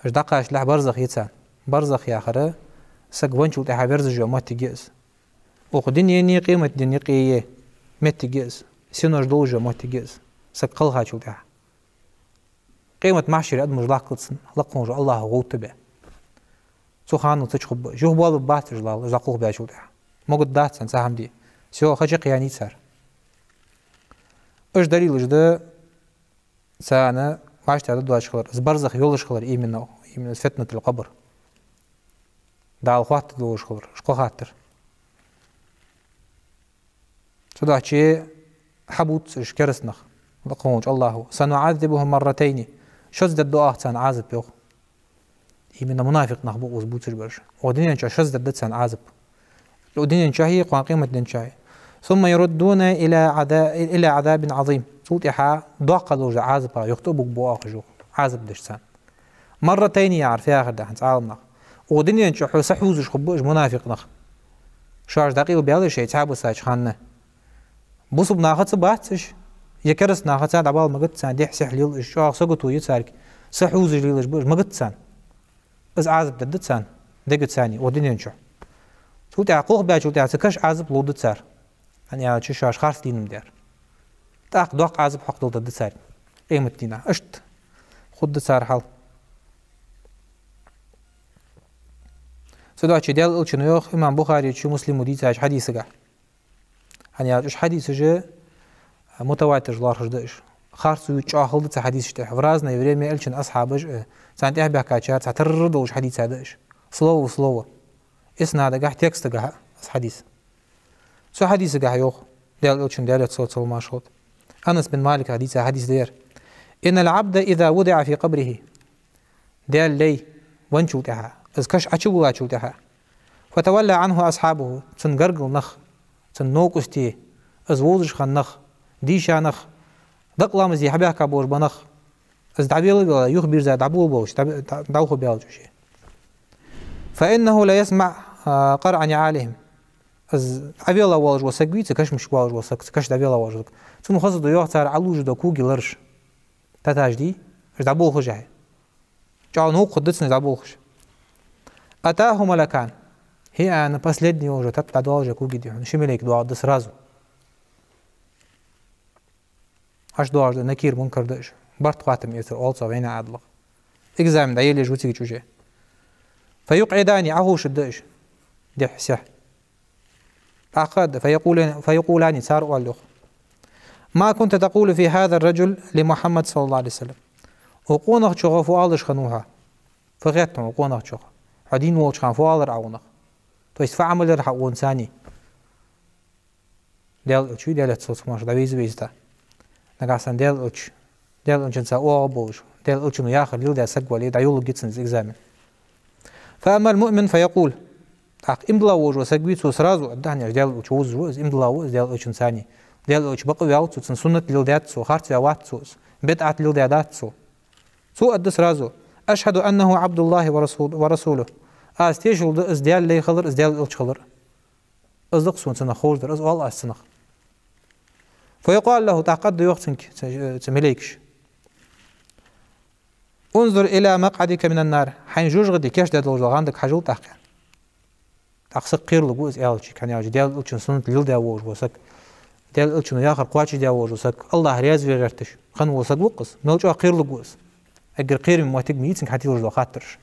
уж дӀакхачалехь барзах я царна. Барзах яхар саг венначул тӀехьагӀа верзаш йола моттиг я из. Укх дунен а къематден а юкъе моттиг я из. Синош долаш йола моттиг я из, саг кхалхачул тӀехьагӀа. Къематди, махьшаре адамаш лакхалца, лакха волча АллахӀа гӀовттабе. Цу хана цу чу хургба уж. Юхабоалабергбац уж Дала, уж дӀакхалхабаьчул тӀехьагӀа. Могаргдац царна цхьа хӀама де. Всё, ха чакхъяьннай цар. Уж далилаш да царна вӀаштӀехьдаргдоацаш хилар, из барзах йолаш хилар, именно, именно фитнатул-къабр. Дала хоаттаргдолаш хилар, уж кхо хаттар. Цудухьа хьабувц уж кераста нах, лакха волча АллахӀа: سنعذبهم مرتين. Шозза дергда оаха царна Ӏазап, йоах. Именно мунафикъ нах ба укхаза бувцаш бараш. Укх дунен чу шозза дергда царна Ӏазап. Укх дунен чу а, кхоана къематден чу а. ثم يردون إلى عذا-، إلى عذاب عظيم. Цул тӀехьагӀа доккха долча Ӏазапа юхатӀабугаргба оаха уж, йоах, Ӏазап деш царна. مرتين яхар фу яхар да хӀанз Ӏаламнаха? Укх дунен чу хьо сахьувзаш хургба уж мунафикъ нах. Шоаш дӀакъайлабаьле шоай цхьабарча хана. Бусалба нахаца бац уж, е кераста нахаца дӀабала магац царна, дехьа-сехьа лел уж, чӀоагӀа сагото я царга, сахьувзаш лелаш ба уж, магац царна. Из Ӏазап дергда царна, дегаца а укх дунен чу. Цул тӀехьагӀа кхалхабаьчул тӀехьагӀа цу каша Ӏазап лургда цар. ХӀана аьлча шоаш харц дийна ма дар. ТӀаккха доккха Ӏазап хьокхадала дергда царга къематдийнахьа. Иштта хургда цар хьал. Цудухьа Даьла Элчано йоах, имам Бухарийчо, Муслимо дийцача хьадисагахь. ХӀана аьлча уж хьадисаш мутаватираш лоархӀаш да уж. Харцо ю чӀоагӀа хала да цу хьадисашта тӀехьа. В разное время Элчан асхьабаш а, царна тӀехьа баьхкачар цхьатарра долаш хьадийца да уж. Слово в слово. Иснадагахь, текстагахь а из хьадис. Цу хьадисагахь йоах, Даьла Элчано, Даьлера салот-салам хилда, Анас бин Малика дийца хьадис да ер: إن العبد إذا وضع في قبره. Даьла лай венначул тӀехьагӀа, из каша Ӏочувуллачул тӀехьагӀа, فتولى عنه أصحابه, цун гаргара нах, цун новкъостий, из вовзаш хинна нах, дийша нах, дакъа ламаз де хьабаьхка болаш бола нах, из дӀавелла а велла, юхабийрза дӀаболабелча, дӀа-, дӀа-, дӀавухабаьлча уж. فإنه ليسمع, а, قرع نعالهم. Из дӀавелла волаш вола саг вий, цу кашамашка волаш вола саг, цу каша дӀавелла волаш вола саг. Цунна хоза да, йоах, цар Ӏолувш дола коги лараш. Таташ дий, уж дӀаболхаш хье. ЧӀоагӀа новкъа хургда цунна дӀаболхаш. أتاه ملكان. ХӀе, аьнна, последний уже тата дӀадоалаш коги дий хьона, ши малейк доагӀаргда сразу. Ӏаш доагӀаш да Накир, Мункар да уж. Барт-хаттам эцар оал цох вайна Ӏаьдалах. Экзамен дӀаеллаш ва цига уж уже. فيقعدانه, Ӏоховшаргда уж дехьа-сехьа. ТӀаккха да, فيقولان، فيقولان, цар оал йоах: «ما كنت تقول في هذا الرجل لمحمد صلى الله عليه وسلم؟» Укх къонахчох фу оалаш хиннав хьо? Фу хеттав укх къонахчох? Хьо дийна волча хана фу оалар Ӏа цунах? То есть фу Ӏамал яр хьа цунца? Даьла Элча, Даьла салам-моаршал хилда цунна, дӀавийза веза. Нагахьа санна Даьла Элча, Даьла Элчанца оагӀув болаш, Даьла Элчано яхар леладаь саг вале, дӀайолалургья цунна из экзамен. فأما المؤمن فيقول. ТӀаккха иман дилла волаш вола саг вий, цо сразу аргда хьона: Даьла Элча вовзаш ва из, иман дилла ва из Даьла Элчанца. Даьла Элча бакъ ваьв цо, цун суннат леладаьд цо, харц ваьвац цо из, бидӀат леладаьдац цо. Цо аргда сразу: «أشهد أنه عبد الله ورسول-، ورسوله». Аз тешал ду из Даьла лай хилар, из Даьла Элча хилар. Из да-кх сона цунах ховш дар, из оал аз цунах. فيقال له, тӀаккха аргда йоах цунга, цу, цу малейкаша: «انظر إلى مقعدك من النار». Хьайна жожагӀатен кийчдаь долаш дола гӀандага хьажал тӀаккха. ТӀаккха саг кхералургва из аьлча, хӀана аьлча Даьла Элчан суннат леладаь волаш вола саг, Даьла Элчано яхар кхоачашдаь волаш вола саг, АллахӀ раьза ве гӀерташ хинна вола саг ва-кх из, мел чӀоагӀа кхералургва из. Эггара кхераме моттиг ма йий цунга хьатӀадиллаш дола хаттараш.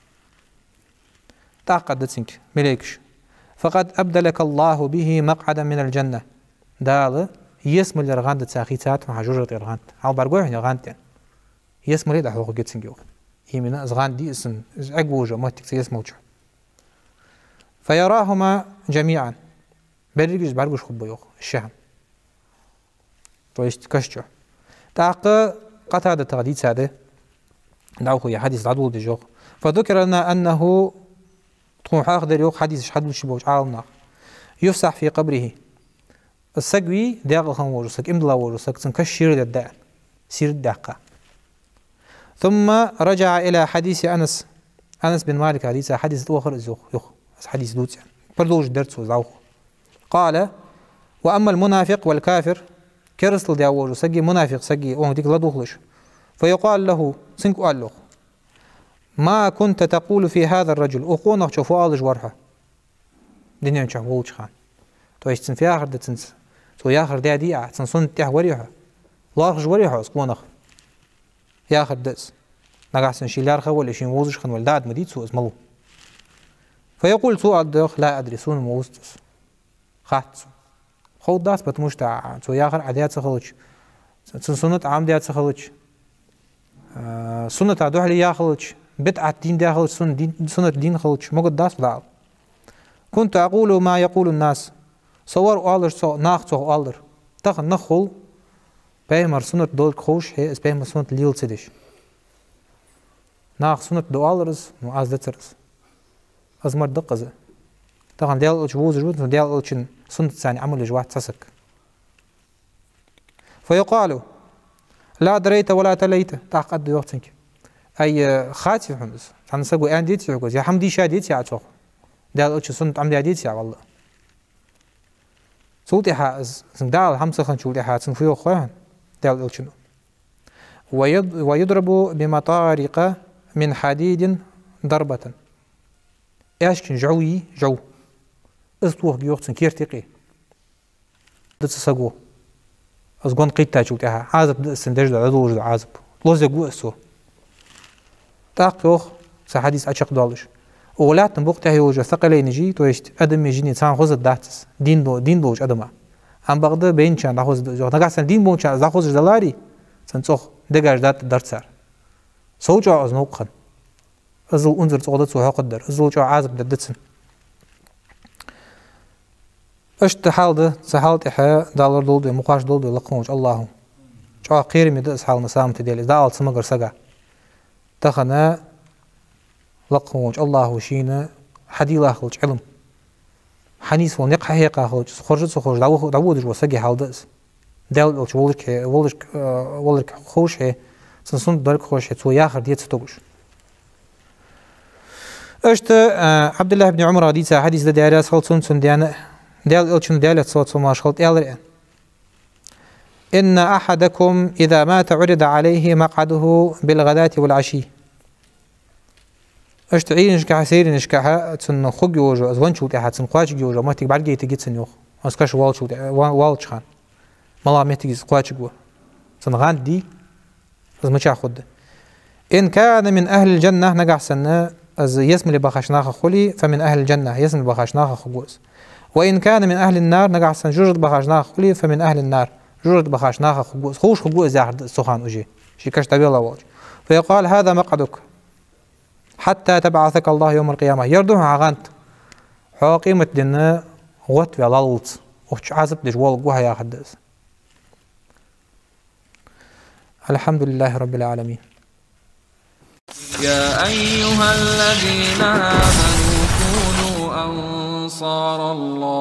ТӀаккха аргда цунга малейкаша: «فقد أبدلك الله به مقعدا من الجنة». Дала ялсмалера гӀандца хийцад хьона хьа жожагӀатера гӀанд. Хьалха бӀаргагой хьона гӀанд? Ялсмале дӀахьокхаргья цунга йоах. Именно из гӀанд дий из, из Ӏергволаш моттиг цу ялсмала чу. «فيراهما جميعا». Берригаш бӀаргагуш хургба йоах, ши хӀама. То есть каша чу. ТӀаккха Къатадатах дийцад, дӀахо ер хьадис дӀадоладеш йоах: «فذكر لنا أنه», тхона хьоахадир йоах хьадисаш хьадувцаш болча Ӏаламнаха: «يفسح في قبره». Из саг вий, декъала хинна волаш вола саг, иман дилла волаш вола саг, цун каша шийрдергда, сийрдадаккха. «ثم رجع إلى حديث أنس». Анас бин Малика дийца хьадис тӀавахар из йоах, йоах. Из хьадис дувц аьнна. Продолжить даьр цо из дӀахо. «قال: وأما المنافق والكافر». Керастал даь волаш вола саги мунафикъ саги, цунга дика ладувгӀалаш. «فيقال له», цунга оал йоах: «ما كنت تقول في هذا الرجل؟» Укх къонахчох фу оалаш вар хьо дунен чу волча хана? То есть цун фу яхар да цунца? Цо яхар даьдий Ӏа, цун суннат тӀехьа варий хьо? ЛоархӀаш варий хьо из къонах? Яхар да из. Нагахьа санна ше лаьрхӀа вале, шийна вовзаш хинна вале, дӀаоалаш ма дий цо из малав. «فيقول», цо аргда йоах: «لا أدري», сона ма вувц из. Хац сона. Ховргдац, потому что цо яхар Ӏа даь ца хилча, цун суннат Ӏа Ӏомадаь ца хилча, а, сунната духьале яь хилча, бидӀат дийнадаь хилча, сунна дий-, суннат дийна хилча, могаргдац дӀаала. «كنت أقول ما يقول الناس». Со вар оалаш цо, нах цох оалар. Тахан нах хул, пайхамара суннат долга ховшшехь, из пайхамара суннат лела ца деш. Наха суннат да оалар из, ну, аз дацар из. Из мара да-кх из. Тахан Даьла Элча вовзаш ва, цу Даьла Элчан суннатаца Ӏамал еш вац цхьа саг. «فيقال: لا دريت ولا تليت». ТӀаккха аргда йоах цунга: «Ай, хаций хьона из? Цхьан саго аьнна деций хьога из? Е хӀама дийша деций Ӏа цох? Даьла Элчан суннат Ӏомадаь деций Ӏа, валлахӀи?» Цул тӀехьагӀа из, цунга дӀаала хӀама ца хинначул тӀехьагӀа, цунга фу йоах хой хьона Даьла Элчано? «ويض-، ويضرب بمطارق من حديد ضربة». Аьшкан жӀов йий, жӀов. Из тохаргья йоах цун керта юкъе. Да цу саго. Из гон кхийттачул тӀехьагӀа Ӏазап да из, цун деш да, дӀадолалуш да Ӏазап. Лозавергва из цо. ТӀаккха йоах, цу хьадис Ӏочакхдоалаш: укх лаьттан букъа тӀа йолаш йола сакъалайнаш, то есть адамий, жиний цхьана хозаргдац из, дийна до-, дийна долча адама. Амма бакъда байначарна дӀахозаргда из йоах. Нагахьа санна дийна болчарна из дӀахозаш даларе, цун цӀогӀа дегаш датӀадар цар. Сов чӀоагӀа из новкъа хинна. Иззал унзара цӀогӀа да цо хьокхаргдар, иззал чӀоагӀа Ӏазап дергда цунна. Иштта хьал да, цу хьала тӀехьа Дала лорадолда вай, мукъаш долда вай лакха волча АллахӀо. ЧӀоагӀа кхераме да из хьал, на самом-то деле, из дӀаала ца магар сага. Тахан лакха волча АллахӀо шийна хьадийлла хилча Ӏилма, хьанийсвала никъ хьахьекха хилча, из хоржа а ца хоржа дӀавода-, дӀаводаш вола сага хьал да из. Даьла Элча волга хе-, волга, э, волга ховшшехь, цун суннат долга ховшшехь, цо яхар де ца тугаш. Иштта, э, Ӏабдуллахь ибн Ӏумарах дийца хьадис да, Даьла раьза хилва цунна, цун даьна, Даьла Элчано, Даьла салам-моаршал хилда цунна, аьлар: «إن أحدكم إذا مات عرض عليه مقعده بالغداة والعشي». Иштта Ӏуйранашкахьа, сайранашкахьа цун хургйолаш, из венначул тӀехьагӀа цун кхоачаргйолаш моттиг бӀаргагойтаргья цунна йоах. Из каша валачул тӀе-, ва-, валача хана. МалагӀа моттиг из кхоачаргва? Цун гӀанд дий, из мичахьа хургда? «إن كان من أهل الجنة», нагахьа санна из ялсмале бахача нахах хуле, «فمن أهل الجنة», ялсмале бахача нахах хургва из. وإن كان من أهل النار, нагахьа санна жожагӀате бахача нахах хуле, فمن أهل النار, жожагӀате бахача нахах хургва из, ховш хургва из, яхар да из цу хана уже, ше кашта вела волча. فيقال: هذا مقعدك حتى يبعثك الله يوم القيامة. Ер да хьа гӀанд, хьо къематдийнахьа гӀоттаваьлча, укх чу Ӏазап деш волга хьо, яхар да из. الحمد لله رب العالمين. يا أيها الذين آمنوا كونوا أنصار الله